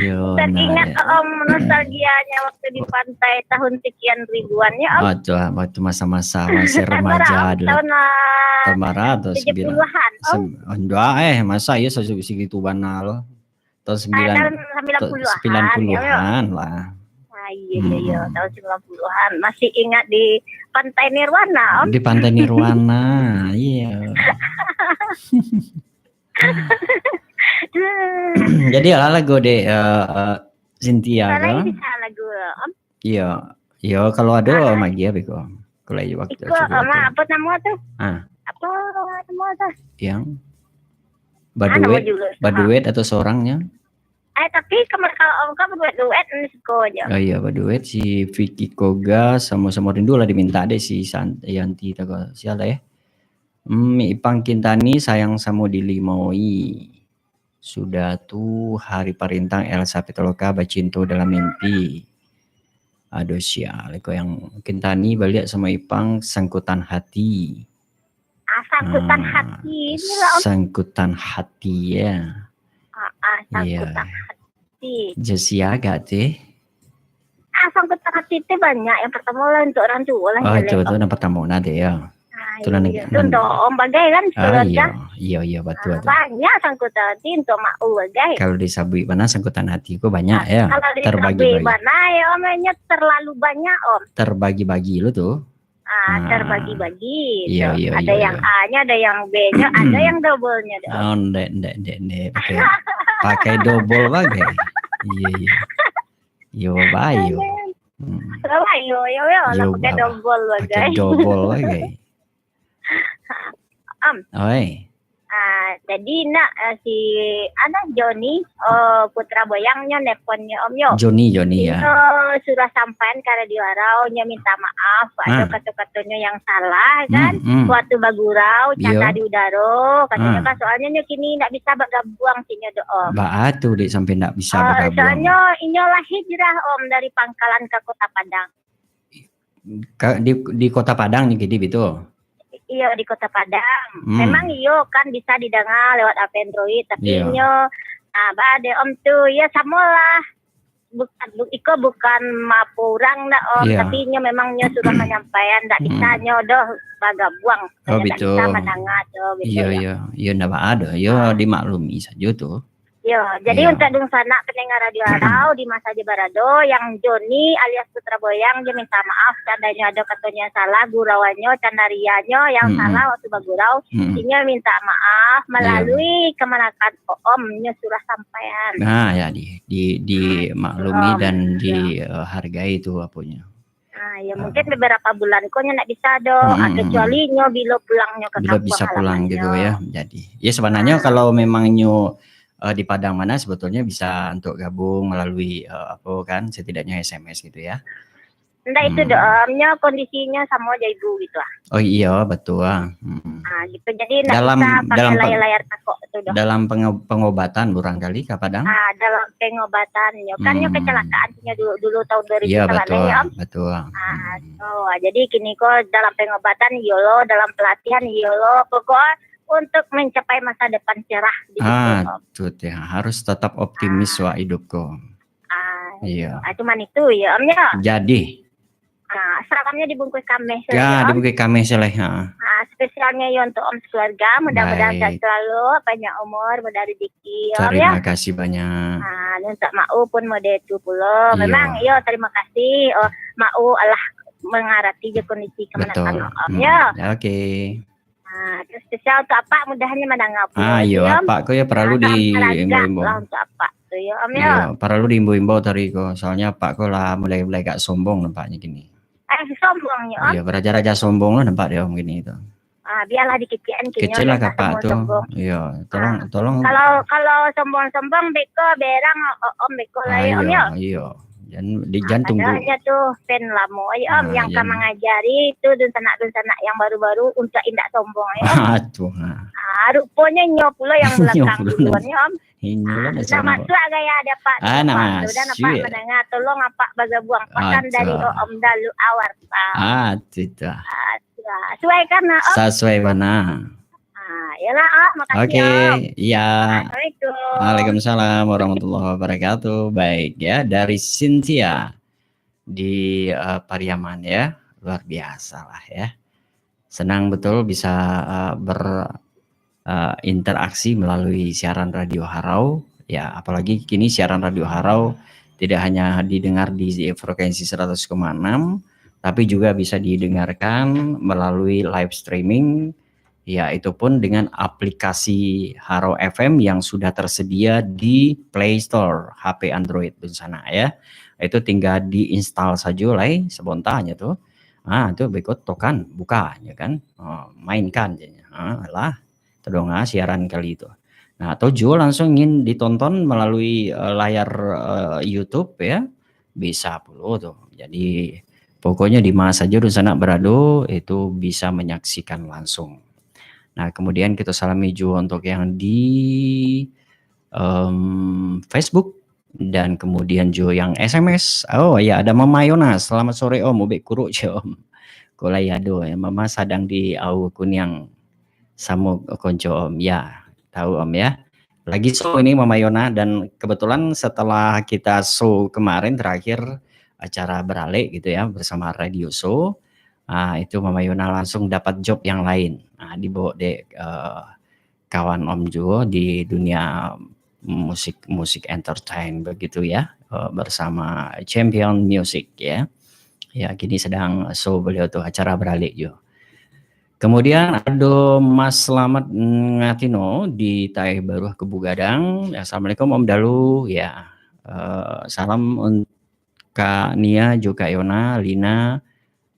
Yo, Teringat, nah, ya. Om, nostalgianya waktu di pantai tahun sekian ribuan, ya, Om? Ah, tuh, waktu masa-masa masih remaja Berapa dulu. tahun lah? Tahun berapa tuh? Tujuh puluhan, Om? Sem-, enggak, eh, masa iya se-, segitu bana lo? Tahun Ah, sembilan, tahun sembilan puluhan, ta-, sembilan puluhan ya, Om? lah. Ah, iya, iya, iya, Hmm. tahun sembilan puluhan. Masih ingat di Pantai Nirwana, Om? Di Pantai Nirwana, iya. Jadi, alah lagu dek, eh, eh, Cynthia Salah ko? bisa lagu, Om? Iya. Iya, kalau ada, Ah. Om, lagi ya, beko. Kalau ada waktu Iko, cukup Om, waktu. apa nama tu? Ah. Apa nama tu? Yang Ah, nama baduet, juga, baduet ah. atau seorangnya? Eh, tapi kemarin kalau Om kan baduet-duet, ni suka aja. Oh iya, baduet si Vicky Koga, Samo-Samo Rindu lah diminta deh si San-, Yanti tako. Siapa ya? Hmm, Ipang Kintani, Sayang Samo Dilimoi. Sudah tu Hari Parintang, Elsa Pitaloka, Bacinto Dalam Mimpi. Aduh, sial. Ko yang Kintani baliak samo Ipang, Sangkutan Hati. Ah, Sangkutan Ah, Hati. Inilah, Om. Sangkutan Hati, ya. Ah, ah, Iya. Sangkutan Hati. Josia agak teh. Ah, Sangkutan Hati teh banyak. Yang pertama lah untuk orang tua lah, Oh, ya, itu, lah. itu yang pertama, nah, deh, ya. Ah, Itu lah iya. neg-, Itu neg- untuk Om bagai kan, Ah, keluarga. iya. Iya, iya, betul, Ah, betul. banyak Sangkutan Hati untuk Mak U bagai. Kalau disabuik bana Sangkutan Hati ko banyak, Ah, ya. kalau disabuik Terbagi-bagi. bana, ya, Om, hanya terlalu banyak, Om. Terbagi-bagi lo tu. Ah, ah, terbagi-bagi. Iyo, iyo, ada iyo, yang iyo. A-nyo, ada yang B-nyo, ada yang double-nyo tu. Oh, ndek, ndek, ndek, ndek. Pakai, pakai double bagai. Iyo, iyo. Iyo, bayo. Hmm. Lah, iyo, iyo, iyo. Lah, iyo, pakai double bagai. Pakai double bagai. Om. Oi. Ah, jadi nak, ah, si, anak Joni, oh, Putra Boyang nyo nelpon nyo, Om, yo. Joni, Joni, ya. Inyo surah sampaian ka Radio Harau, nyo minta maaf, ado kato-katonyo yang salah, kan. Hmm, hmm. Waktu bagurau, canda di udaro, katonyo kan, soalnyo nyo kini ndak bisa bagabuang, sinyo do, Om. Baa tu, dek, sampai ndak bisa bagabuang? Ah, soalnyo inyo lah hijrah, Om, dari Pangkalan ka Kota Padang. Ka, di, di Kota Padang nyo kini, bitu? Iyo, di Kota Padang. Hmm. Memang iyo kan bisa didanga lewat H P Android, tapi inyo, ah, baa dek Om tu, yo samolah. Bukan, bu-, iko bukan maapo urang dak, Om, tapi inyo memang nyo sudah manyampaian, ndak bisa nyo doh bagabuang. Oh, bitu. Ndak bisa mandanga tu, bitu. Iyo, iyo. Iyo, ndak baa doh. Iyo, dimaklumi sajo tu. Yo, jadi untuak dunsanak pandanga Radio Harau di ma sajo barado, yang Joni alias Putra Boyang, nyo minta maaf, seandainyo ado katonyo yang salah, gurauannyo, candarianyo yang salah waktu bagurau, inyo minta maaf malalui kamanakan Oom, nyo surah sampaian. Nah, ya, di, di, dimaklumi dan dihargai tu aponyo. Ah, ya, mungkin beberapa bulan ko nyo ndak bisa doh, ah, kecuali nyo bilo pulangnyo ka kampuang halamannyo. Bilo bisa pulang gitu ya, jadi. Ya, sebenarnya kalau memang nyo, eh, di Padang mah, sebetulnya bisa untuk gabung melalui, eh, apa kan, setidaknya S M S gitu ya. Ndak itu doh, Om, nyo kondisinyo samo jo ibu gitu ah. Oh iya, betul ah. Hmm. Ah, gitu. Jadi ndak usah pakai layar-layar takok tu doh. Dalam penge-, pengobatan barangkali ka Padang? Ah, dalam pengobatan nyo. Kan nyo kecelakaan nyo dulu, dulu tahun dua ribu sabaleh, Om. Iya, betul, betul. Ah, so, ah, jadi kini ko dalam pengobatan iyo lo, dalam pelatihan iyo lo, pokok untuk mencapai masa depan cerah gitu, Om. Ah, tu teh, harus tetap optimis wak hidup ko. Ah, iya. Ah, cuman itu ya, Om, ya. Jadi. Ah, salamnya dibungkus kameh sajo, Om. Ya, dibungkus kameh sajo lah, ha. Ah, spesialnya ya untuk Om sekeluarga, mudah-mudahan sehat selalu, banyak umur, mudah rezeki, Om, ya. Terima kasih banyak. Ah, untuk Mak U pun mode tu pulo. Iya. Memang, yo, terima kasih, oh, Mak U alah mangarati je kondisi kamanakan Om, ya. Betul. Hmm, oke. Ah, terus spesial untuk Apak, mudahan nyo mandanga pulo, ah, iyo, Om. Apak ko yo paralu diimbau-imbau. Lah untuk Apak tu yo, Om, yo. Iyo, paralu diimbau-imbau tadi ko. Soalnyo Apak ko lah mulai-mulai agak sombong nampaknyo kini. Eh, sombong nyo, Om? Iyo, baraja-raja sombong lah nampak dek Om kini tu. Ah, bialah dikecek-an kini. Kecek lah ka Apak tu. Iyo, tolong, tolong. Kalau, kalau sombong-sombong beko berang, o-, Om beko lah, Om, yo. Iyo. Jan, di, jan tunggu. Padahalnyo tu fan lamo, yo, Om, yang ka mangajari tu dunsanak-dunsanak yang baru-baru untuak indak sombong, yo, Om. Ah, tu, ha. Ah, ruponyo nyo pulo yang balakang duluan, yo, Om. Inyo lah dah sombong. Nak masuak gaya dek Apak tu, Om. Ah, nak masuak. Sudah Apak mandanga, tolong Apak bagabuang. Pasan dari Om Dalu Awarta. Ah, tu, tu. Ah, tu lah. Suai kan, Om? Sasuai bana. Ah, yolah, Om. Makasih, Om. Oke, iya. Assalamualaikum. Waalaikumsalam warahmatullahi wabarakatuh. Baik, ya, dari Cynthia di, eh, Pariaman, ya. Luar biasa lah, ya. Senang betul bisa, eh, ber-, eh, interaksi melalui siaran Radio Harau. Ya, apalagi kini siaran Radio Harau tidak hanya didengar di frekuensi seratus koma enam, tapi juga bisa didengarkan melalui live streaming, ya, itu pun dengan aplikasi Harau F M yang sudah tersedia di Play Store H P Android dunsanak, ya. Itu tinggal di-install sajo lai, sabontanyo tu. Ah, tu beko tokan, buka, ya kan. Oh, mainkan je. Ah, lah, tadanga siaran kali tu. Nah, atau juo langsung ingin ditonton melalui, eh, layar, eh, YouTube, ya. Bisa pulo tu. Jadi, pokoknyo di ma sajo dunsanak barado, itu bisa menyaksikan langsung. Nah, kemudian kita salami juo untuk yang di, em, Facebook dan kemudian juo yang S M S. Oh, ya, ada Mama Yona. Selamat sore, Om. Ubek kuruk je, Om. Ko lai ado, ya. Mama sadang di Au Kuniang samo konco, Om. Ya, tahu, Om, ya. Lagi show ini Mama Yona, dan kebetulan setelah kita show kemarin terakhir acara Beralek gitu ya bersama Radio Show, ah, itu Mama Yona langsung dapat job yang lain. Ah, dibawa dek, eh, kawan Om juo di dunia musik, musik entertain begitu ya, eh, bersama Champion Music ya. Ya, kini sedang show beliau tu, acara baralek juo. Kemudian ado Mas Slamet Ngatino di Taeh Baruah, Kubu Gadang. Assalamualaikum Om Dalu. Ya, eh, salam un-, Kak Nia, jo Kak Yona, Lina,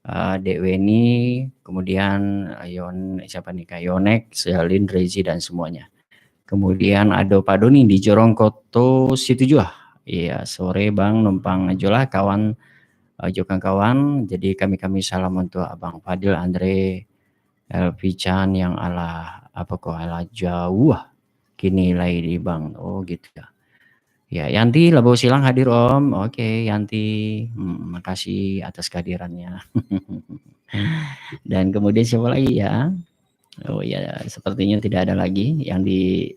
eh, Dek Weni, kemudian, eh, Yon-, siapa ni, Kak Yonek, Selin, Rezi, dan semuanya. Kemudian ado Pak Doni di Jorong Koto Situjuah. Iya, sore Bang, numpang ajo lah kawan, eh, jo kawan-kawan. Jadi kami-kami salam untuk Abang Fadil, Andre, Elvi Chan yang alah, apa ko, alah jauah kini lai di Bang. Oh, gitu ya. Ya, Yanti Labau Silang hadir, Om. Oke, Yanti. Hmm, makasih atas kehadirannya. Dan kemudian siapa lagi ya? Oh ya, sepertinya tidak ada lagi yang di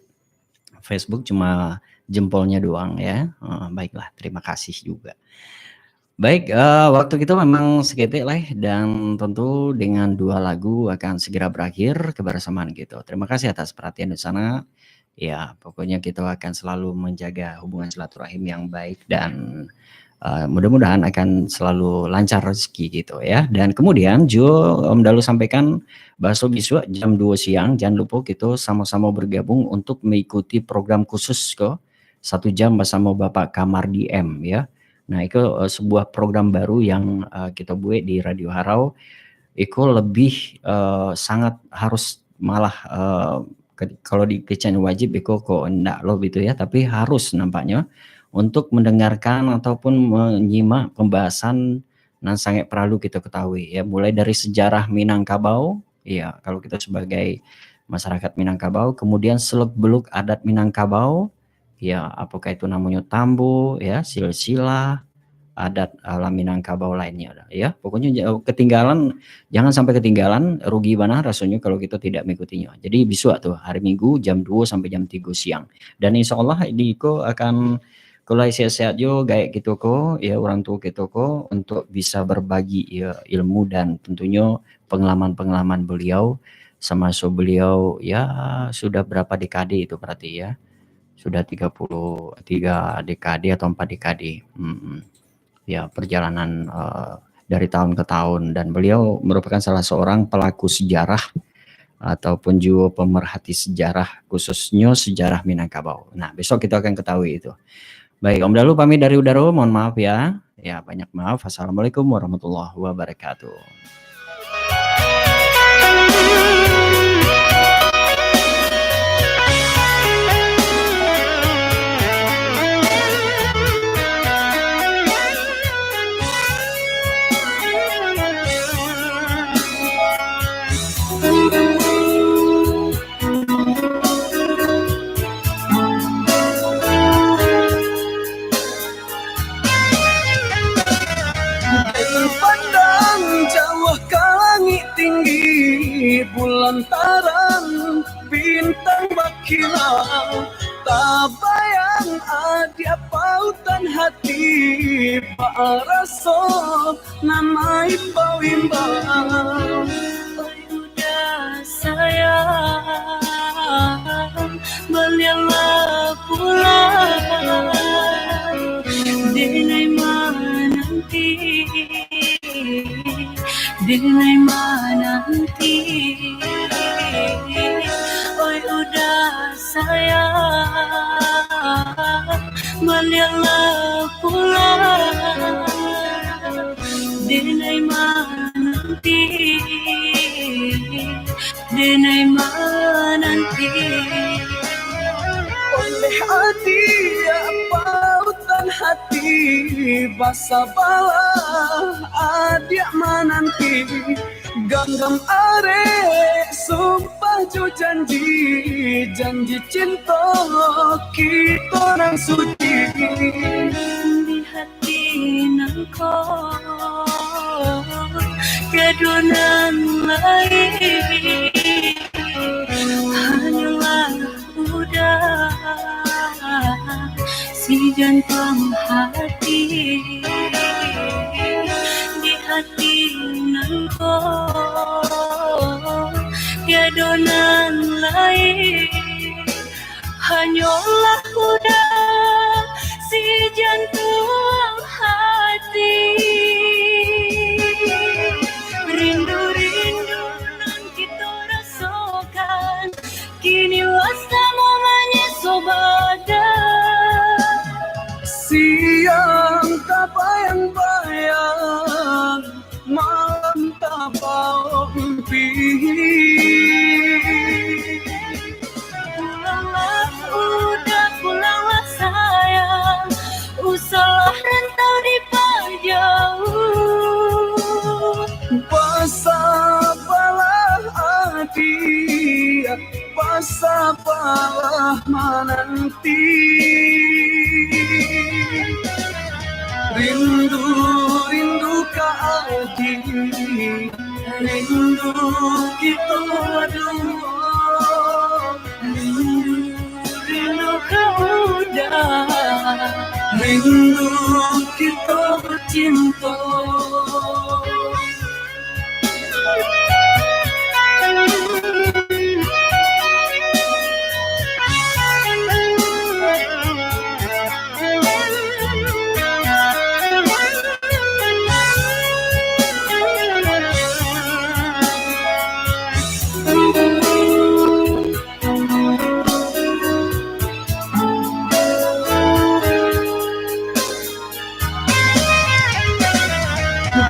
Facebook, cuma jempolnya doang ya. Eh, baiklah, terima kasih juga. Baik, eh, waktu kita memang seketek lah, dan tentu dengan dua lagu akan segera berakhir kebersamaan kita. Terima kasih atas perhatian di sana. Ya, pokoknya kita akan selalu menjaga hubungan silaturahim yang baik dan, eh, mudah-mudahan akan selalu lancar rezeki gitu ya. Dan kemudian juo Om Dalu sampaikan, baso bisuak jam duo siang, jangan lupa kita sama-sama bergabung untuk mengikuti program khusus ko, satu jam bersama Bapak Kamardi M ya. Nah, itu, eh, sebuah program baru yang, eh, kita buat di Radio Harau. Iko lebih, eh, sangat harus malah, eh, ke-, kalau dikecek wajib iko kok ndak lo gitu ya, tapi harus nampaknya untuk mendengarkan ataupun menyimak pembahasan nan sangat perlu kita ketahui ya, mulai dari sejarah Minangkabau, ya, kalau kita sebagai masyarakat Minangkabau, kemudian seluk-beluk adat Minangkabau, ya, apakah itu namanya tambo, ya, silsilah, adat ala Minangkabau lainnya, ya. Pokoknya ja-, ketinggalan, jangan sampai ketinggalan, rugi bana rasanya kalau kita tidak mengikutinya. Jadi bisuak tu, hari Minggu jam duo sampai jam tigo siang. Dan insya Allah di ko akan, kalau sehat-sehat jo gaek kito ko, ya, orang tua kito ko, untuk bisa berbagi, ya, ilmu dan tentunya pengalaman-pengalaman beliau, semasa beliau, ya, sudah berapa dekade itu berarti, ya. Sudah tiga puluh, tiga dekade atau empat dekade. Mm-mm. Ya, perjalanan, eh, dari tahun ke tahun, dan beliau merupakan salah seorang pelaku sejarah ataupun juga pemerhati sejarah, khususnya sejarah Minangkabau. Nah, besok kita akan ketahui itu. Baik, Om Dalu pamit dari udara, mohon maaf ya. Ya, banyak maaf. Assalamualaikum warahmatullahi wabarakatuh. Pandang jauah ka langik tinggi, bulan tarang, bintang bakilau. Tabayang adiak pautan hati, baraso nan maimbau-imbau. Uda sayang, balialah pulang, denai mananti, denai mananti. Oi uda sayang, balialah pulang, denai mananti, denai mananti. Oleh adiak pautan hati, basabalah adiak mananti. Ganggam arek sumpah jo janji, janji cinto kito nan suci. Di hati nan ko tiado nan lain, hanyolah uda si jantuang hati. Di hati nan ko tiado nan lain, hanyolah uda si jantuang hati. Pulanglah, Uda, pulanglah sayang, usahlah rantau dipajauah. Basabalah, Adik, basabalah mananti. Rindu, rindu ka Adik, rindu kito baduo. Rindu, rindu ka Uda, rindu kito bacinto.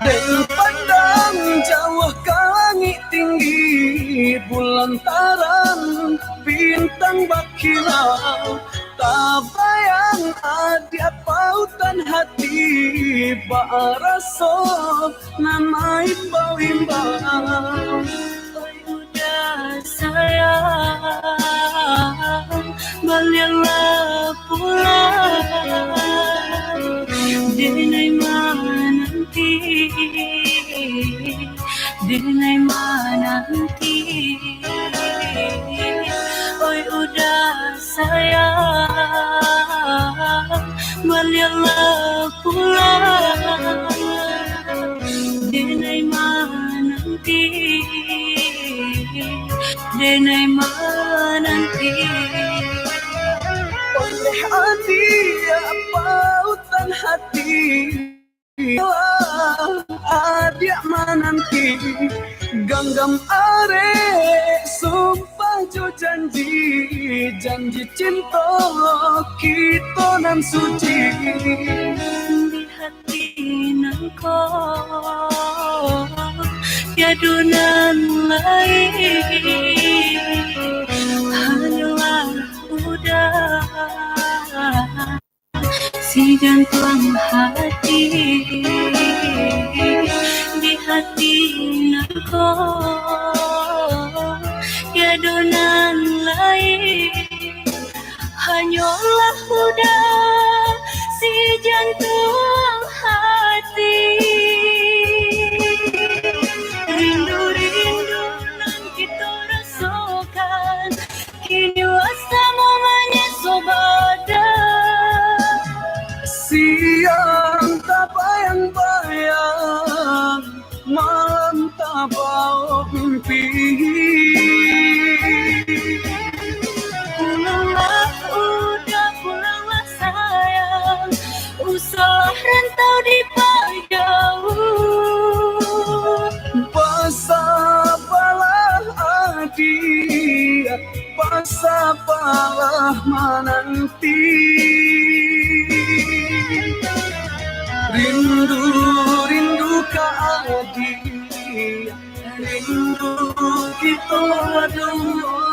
Den pandang jauah ka langik tinggi, bulan tarang, bintang bakilau, tabayang adiak pautan hati, baraso nan maimbau-imbau. Oi Uda sayang, baliaklah pulang, denai mananti, denai mananti. Oi Uda sayang, baliaklah pulang, denai mananti, denai mananti. Oleh adiak pautan hati, lah adiak mananti, ganggam arek sumpah jo janji, janji cinto kito nan suci. Di hati nan ko tiado nan lain, hanyolah Uda si jantuang hati. Di hati nan ko tiado nan lain, hanyolah Uda si jantuang hati. Rindu-rindu nan kito rasokan, kini lah samo manyeso badan. Siang tabayang-bayang, malam tabaok mimpi. Pulanglah Uda, pulanglah sayang, usahlah rantau dipajauah. Basabalah adiak, basabalah mananti. Rindu, rindu ka adiak, rindu kito baduo.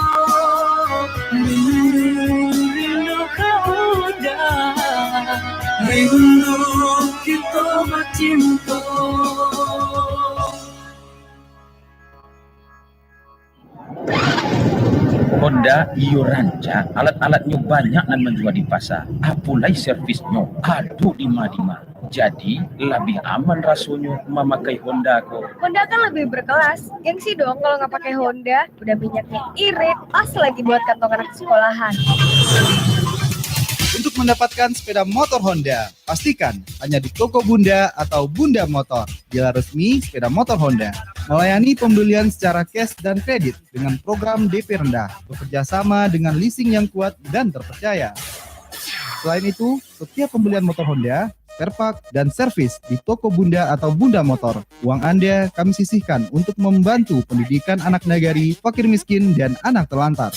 Rindu, rindu ka Uda, rindu kito bacinto. Honda iyo rancak, alat-alatnyo banyak nan manjua di pasa. Apo lai servisnyo, ado dima-dima. Jadi, labiah aman rasonyo mamakai Honda ko. Honda kan lebih berkelas. Gengsi dong kalau nggak pakai Honda. Udah minyaknya irit, pas lagi buat kantong anak sekolahan. Untuk mendapatkan sepeda motor Honda, pastikan hanya di toko Bunda atau Bunda Motor, dealer resmi sepeda motor Honda. Melayani pembelian secara cash dan kredit dengan program D P rendah, bekerja sama dengan leasing yang kuat dan terpercaya. Selain itu, setiap pembelian motor Honda, spare part, dan servis di toko Bunda atau Bunda Motor, uang Anda kami sisihkan untuk membantu pendidikan anak nagari, fakir miskin, dan anak terlantar.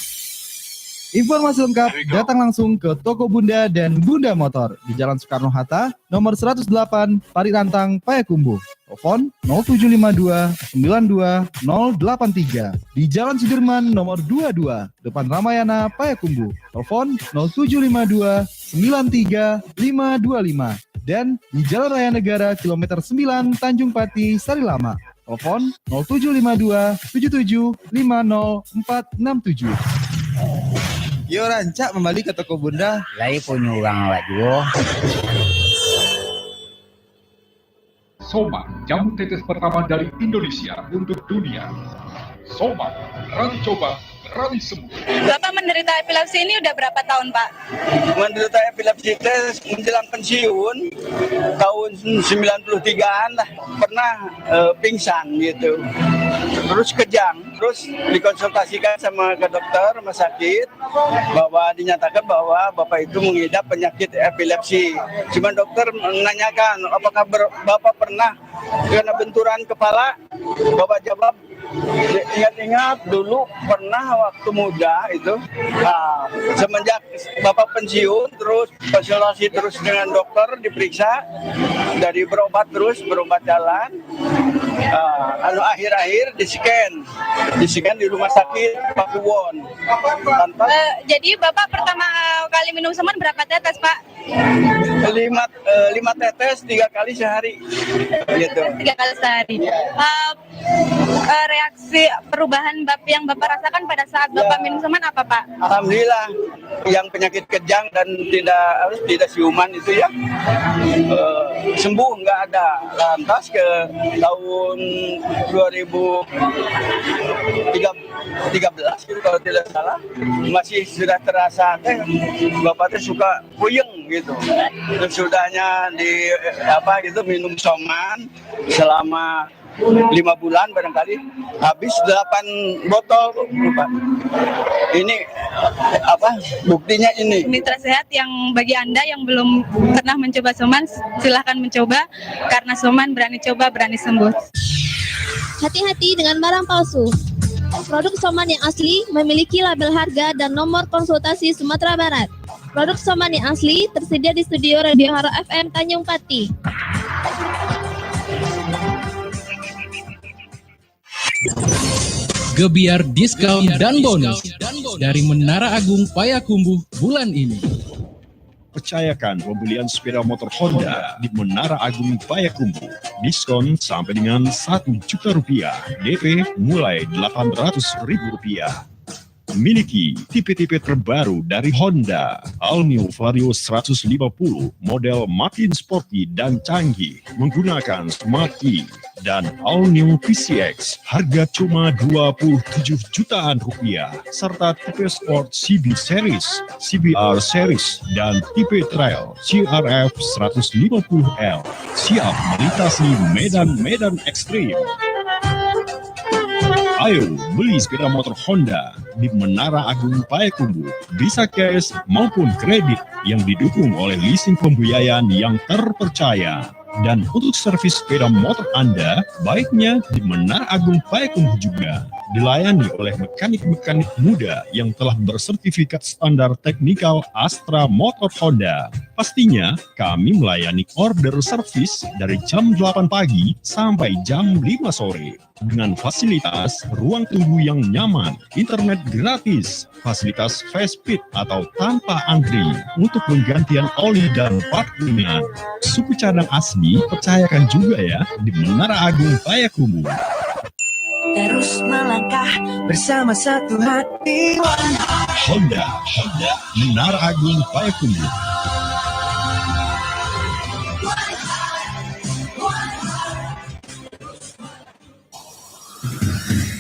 Informasi lengkap datang langsung ke toko Bunda dan Bunda Motor di Jalan Soekarno-Hatta, nomor seratus delapan, Parit Rantang, Payakumbuh. Telepon nol tujuh lima dua sembilan dua nol delapan tiga. Di Jalan Sudirman nomor dua dua, depan Ramayana, Payakumbuh. Telepon nol tujuh lima dua sembilan tiga lima dua lima. Dan di Jalan Raya Negara kilometer sembilan, Tanjung Pati, Sarilamak. Telepon nol tujuh lima dua tujuh tujuh lima nol empat enam tujuh. Yo, rancak mambali ka toko Bunda. Lai punyo urang awak juo. Soman, jamu tetes pertama dari Indonesia untuk dunia. Soman, berani coba, berani sembuh. Bapak menderita epilepsi ini udah berapa tahun, Pak? Menderita epilepsi teh menjelang pensiun, tahun sembilan puluh tigaan lah. Pernah, eh, pingsan gitu. Terus kejang. Terus dikonsultasikan sama ke dokter rumah sakit, bahwa dinyatakan bahwa Bapak itu mengidap penyakit epilepsi. Cuma dokter menanyakan, "Apakah ber-, Bapak pernah kena benturan kepala?" Bapak jawab, "Ingat-ingat dulu pernah waktu muda itu." Nah, semenjak Bapak pensiun, terus konsultasi terus dengan dokter, diperiksa, dari berobat terus, berobat jalan. Ah, anu, akhir-akhir di-scan, di-scan di rumah sakit Pakuwon. Lantas Eh, jadi Bapak pertama kali minum Soman berapa tetes, Pak? Lima, eh, lima tetes tiga kali sehari. Gitu. Tiga kali sehari. Eh, eh, reaksi perubahan bap-, yang Bapak rasakan pada saat Bapak Ya. minum Soman apa, Pak? Alhamdulillah, yang penyakit kejang dan tidak, apa, tidak siuman itu ya, eh, sembuh, nggak ada. Lantas ke tahun dua ribu tiga, tiga belas gitu, kalau tidak salah, masih sudah terasa teh, Bapak teh suka puyeng gitu. Sesudahnya di, apa gitu, minum Soman selama lima bulan barangkali, habis delapan botol, Pak. Ini, apa, buktinya ini. Mitra Sehat, yang bagi Anda yang belum pernah mencoba Soman, silahkan mencoba, karena Soman berani coba, berani sembuh. Hati-hati dengan barang palsu. Produk Soman yang asli memiliki label harga dan nomor konsultasi Sumatera Barat. Produk Soman yang asli tersedia di studio Radio Haro F M Tanjung Pati. Gebyar diskon dan bonus dari Menara Agung Payakumbuh bulan ini. Percayakan pembelian sepeda motor Honda di Menara Agung Payakumbuh. Diskon sampai dengan satu juta rupiah, D P mulai delapan ratus ribu rupiah. Miliki tipe-tipe terbaru dari Honda, All New Vario seratus lima puluh, model makin sporty dan canggih, menggunakan Smart Key, dan All New P C X, harga cuma dua puluh tujuh jutaan rupiah, serta tipe sport C B Series, C B R Series, dan tipe trail C R F seratus lima puluh L, siap melintasi medan-medan ekstrim. Ayo, beli sepeda motor Honda di Menara Agung Payakumbuh, bisa cash maupun kredit, yang didukung oleh leasing pembiayaan yang terpercaya. Dan untuk servis sepeda motor Anda, baiknya di Menara Agung Payakumbuh juga. Dilayani oleh mekanik-mekanik muda yang telah bersertifikat standar teknikal Astra Motor Honda. Pastinya, kami melayani order servis dari jam delapan pagi sampai jam lima sore. Dengan fasilitas ruang tunggu yang nyaman, internet gratis, fasilitas fast feed atau tanpa antri untuk penggantian oli dan part ringan. Suku cadang asli, percayakan juga ya, di Menara Agung Payakumbuh. Terus melangkah bersama satu hati. Honda, Honda, Menara Agung Payakumbuh.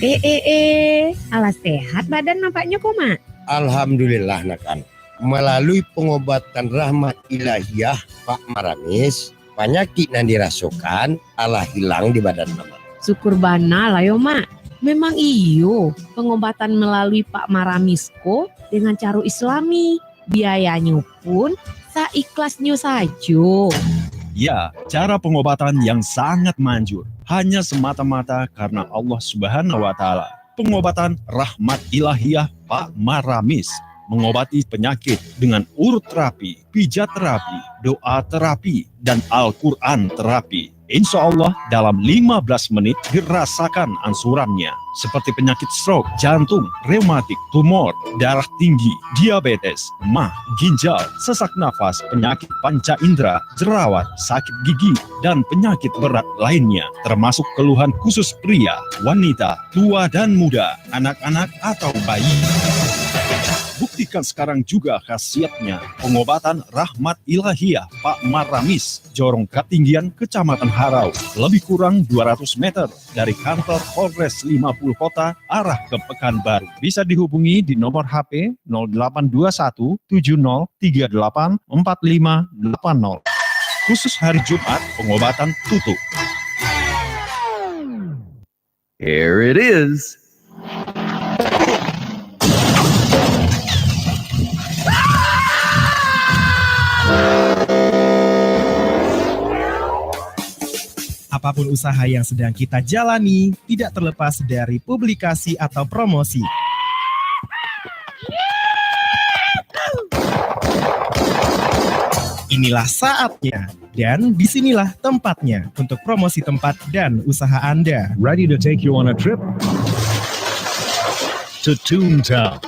Eh, eh, eh, alah sehat badan nampaknyo ko, Mak? Alhamdulillah, Nak An. Melalui pengobatan rahmat ilahiyah Pak Maramis, panyakik nan dirasokan alah hilang di badan Mamak. Syukur bana lah yo, Mak. Memang iyo, pengobatan melalui Pak Maramis ko dengan caro Islami. Biayanyo pun saikhlasnyo sajo. Ya, cara pengobatan yang sangat manjur, hanya semata-mata karena Allah Subhanahu wa Ta'ala. Pengobatan rahmat ilahiyah Pak Maramis, mengobati penyakit dengan urut terapi, pijat terapi, doa terapi, dan Al-Quran terapi. Insya Allah, dalam lima belas menit dirasakan angsurannya, seperti penyakit stroke, jantung, rematik, tumor, darah tinggi, diabetes, mah, ginjal, sesak nafas, penyakit panca indera, jerawat, sakit gigi, dan penyakit berat lainnya, termasuk keluhan khusus pria, wanita, tua, dan muda, anak-anak, atau bayi. Buktikan sekarang juga khasiatnya. Pengobatan Rahmat Ilahiyah Pak Maramis, Jorong Katinggian, Kecamatan Harau, lebih kurang dua ratus meter dari kantor Polres lima puluh Kota, arah ke Pekanbaru. Bisa dihubungi di nomor H P nol delapan dua satu tujuh nol tiga delapan empat lima delapan nol. Khusus hari Jumat, pengobatan tutup. Here it is. Apapun usaha yang sedang kita jalani, tidak terlepas dari publikasi atau promosi. Inilah saatnya, dan di sinilah tempatnya untuk promosi tempat dan usaha Anda. Ready to take you on a trip? To Toontown.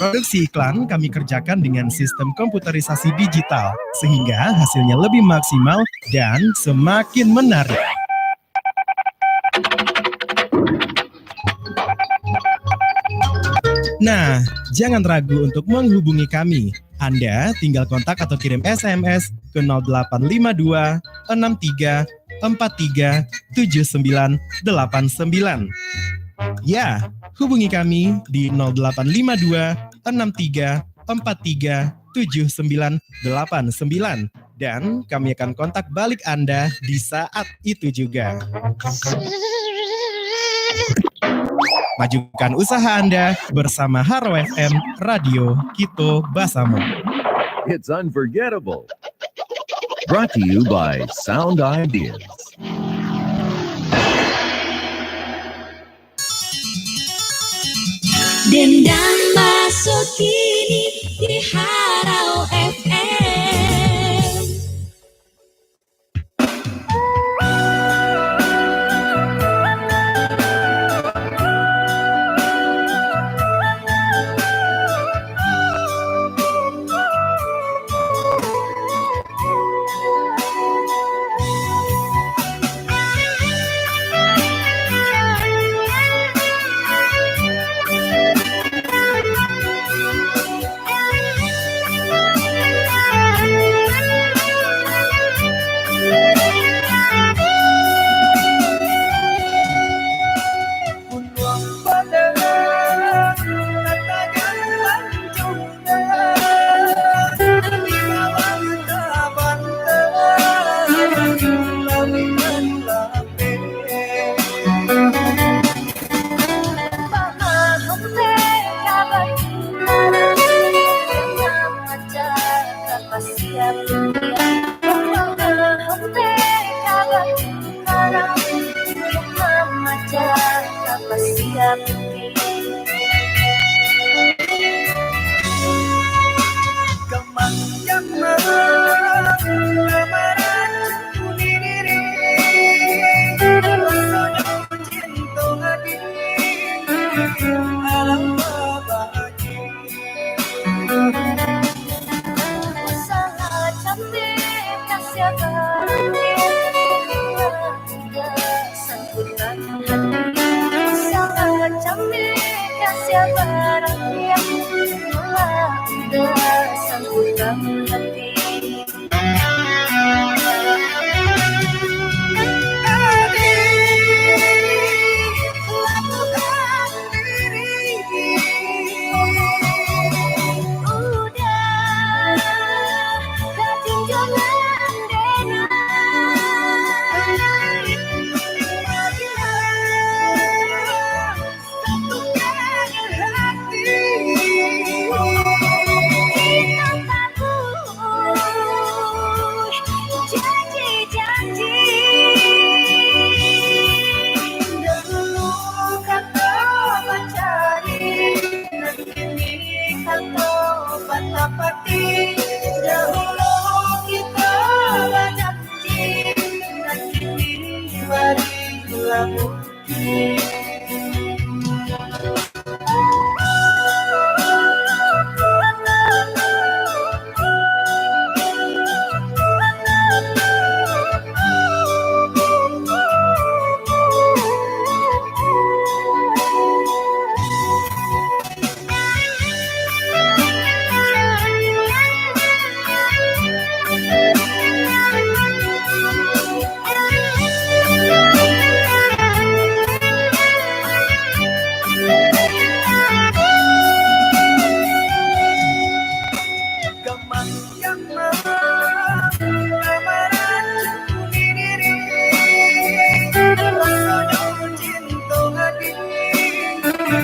Produksi iklan kami kerjakan dengan sistem komputerisasi digital, sehingga hasilnya lebih maksimal dan semakin menarik. Nah, jangan ragu untuk menghubungi kami. Anda tinggal kontak atau kirim S M S ke nol delapan lima dua enam tiga empat tiga tujuh sembilan delapan sembilan. Ya, hubungi kami di nol delapan lima dua enam tiga empat tiga tujuh sembilan delapan sembilan, dan kami akan kontak balik Anda di saat itu juga. Majukan usaha Anda bersama Haro F M, Radio Kito Basamo. It's unforgettable. Brought to you by Sound Ideas. Dendang Baso kini di Harau F M.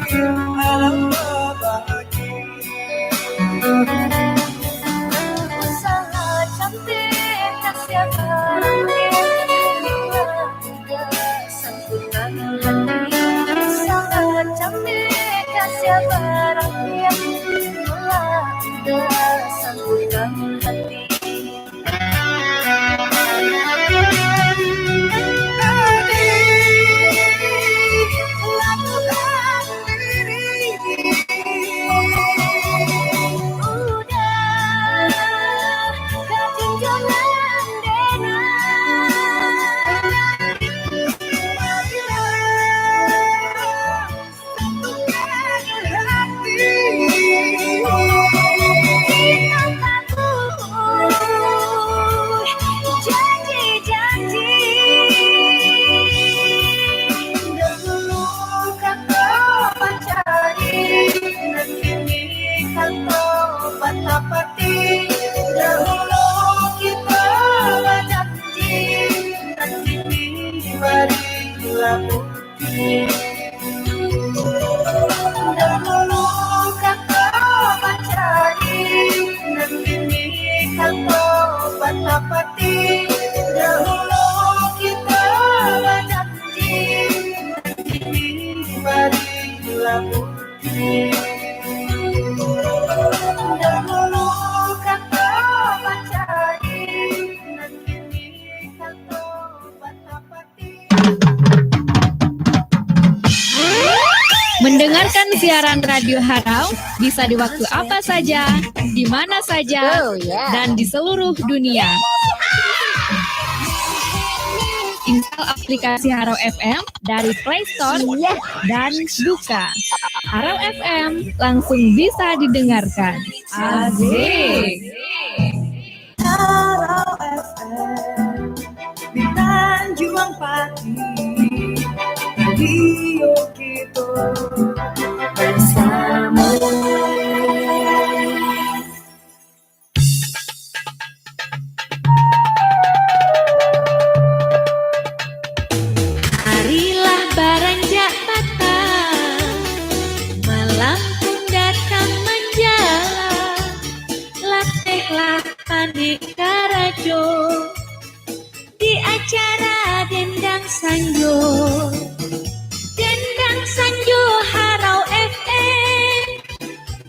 Usaha cantik kasih barang, sambutan hati. Usaha cantik kasih barang, sambutan hati. Janji-janji dahulu kato bacari, nan kini kato batapati. Dahulu kito bajanji, nan kini barilah bukti. Dahulu kato bacari, nan kini kato batapati. Dahulu kito bajanji, nan kini barilah bukti. Dahulu kato bacari, nan kini kato batapati. Mendengarkan siaran Radio Harau bisa di waktu apa saja, di mana saja, Oh, yeah. dan di seluruh dunia. Install aplikasi Harau F M dari Play Store Iya. dan buka Harau F M, langsung bisa didengarkan. Asik. Harau F M di Tanjuang Pati, radio kito bersamo. Ari lah baranjak patang, malam pun datang manjala. Latehlah panek karajo di acara Dendang Sanjo. Dendang Sanjo Harau F M,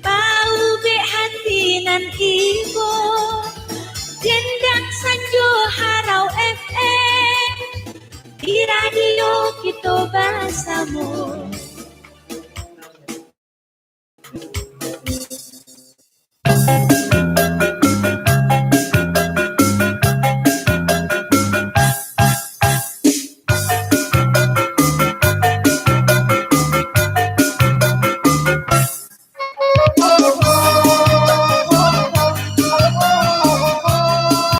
paubek hati nan ibo. Dendang Sanjo Harau F M, di radio kito basamo.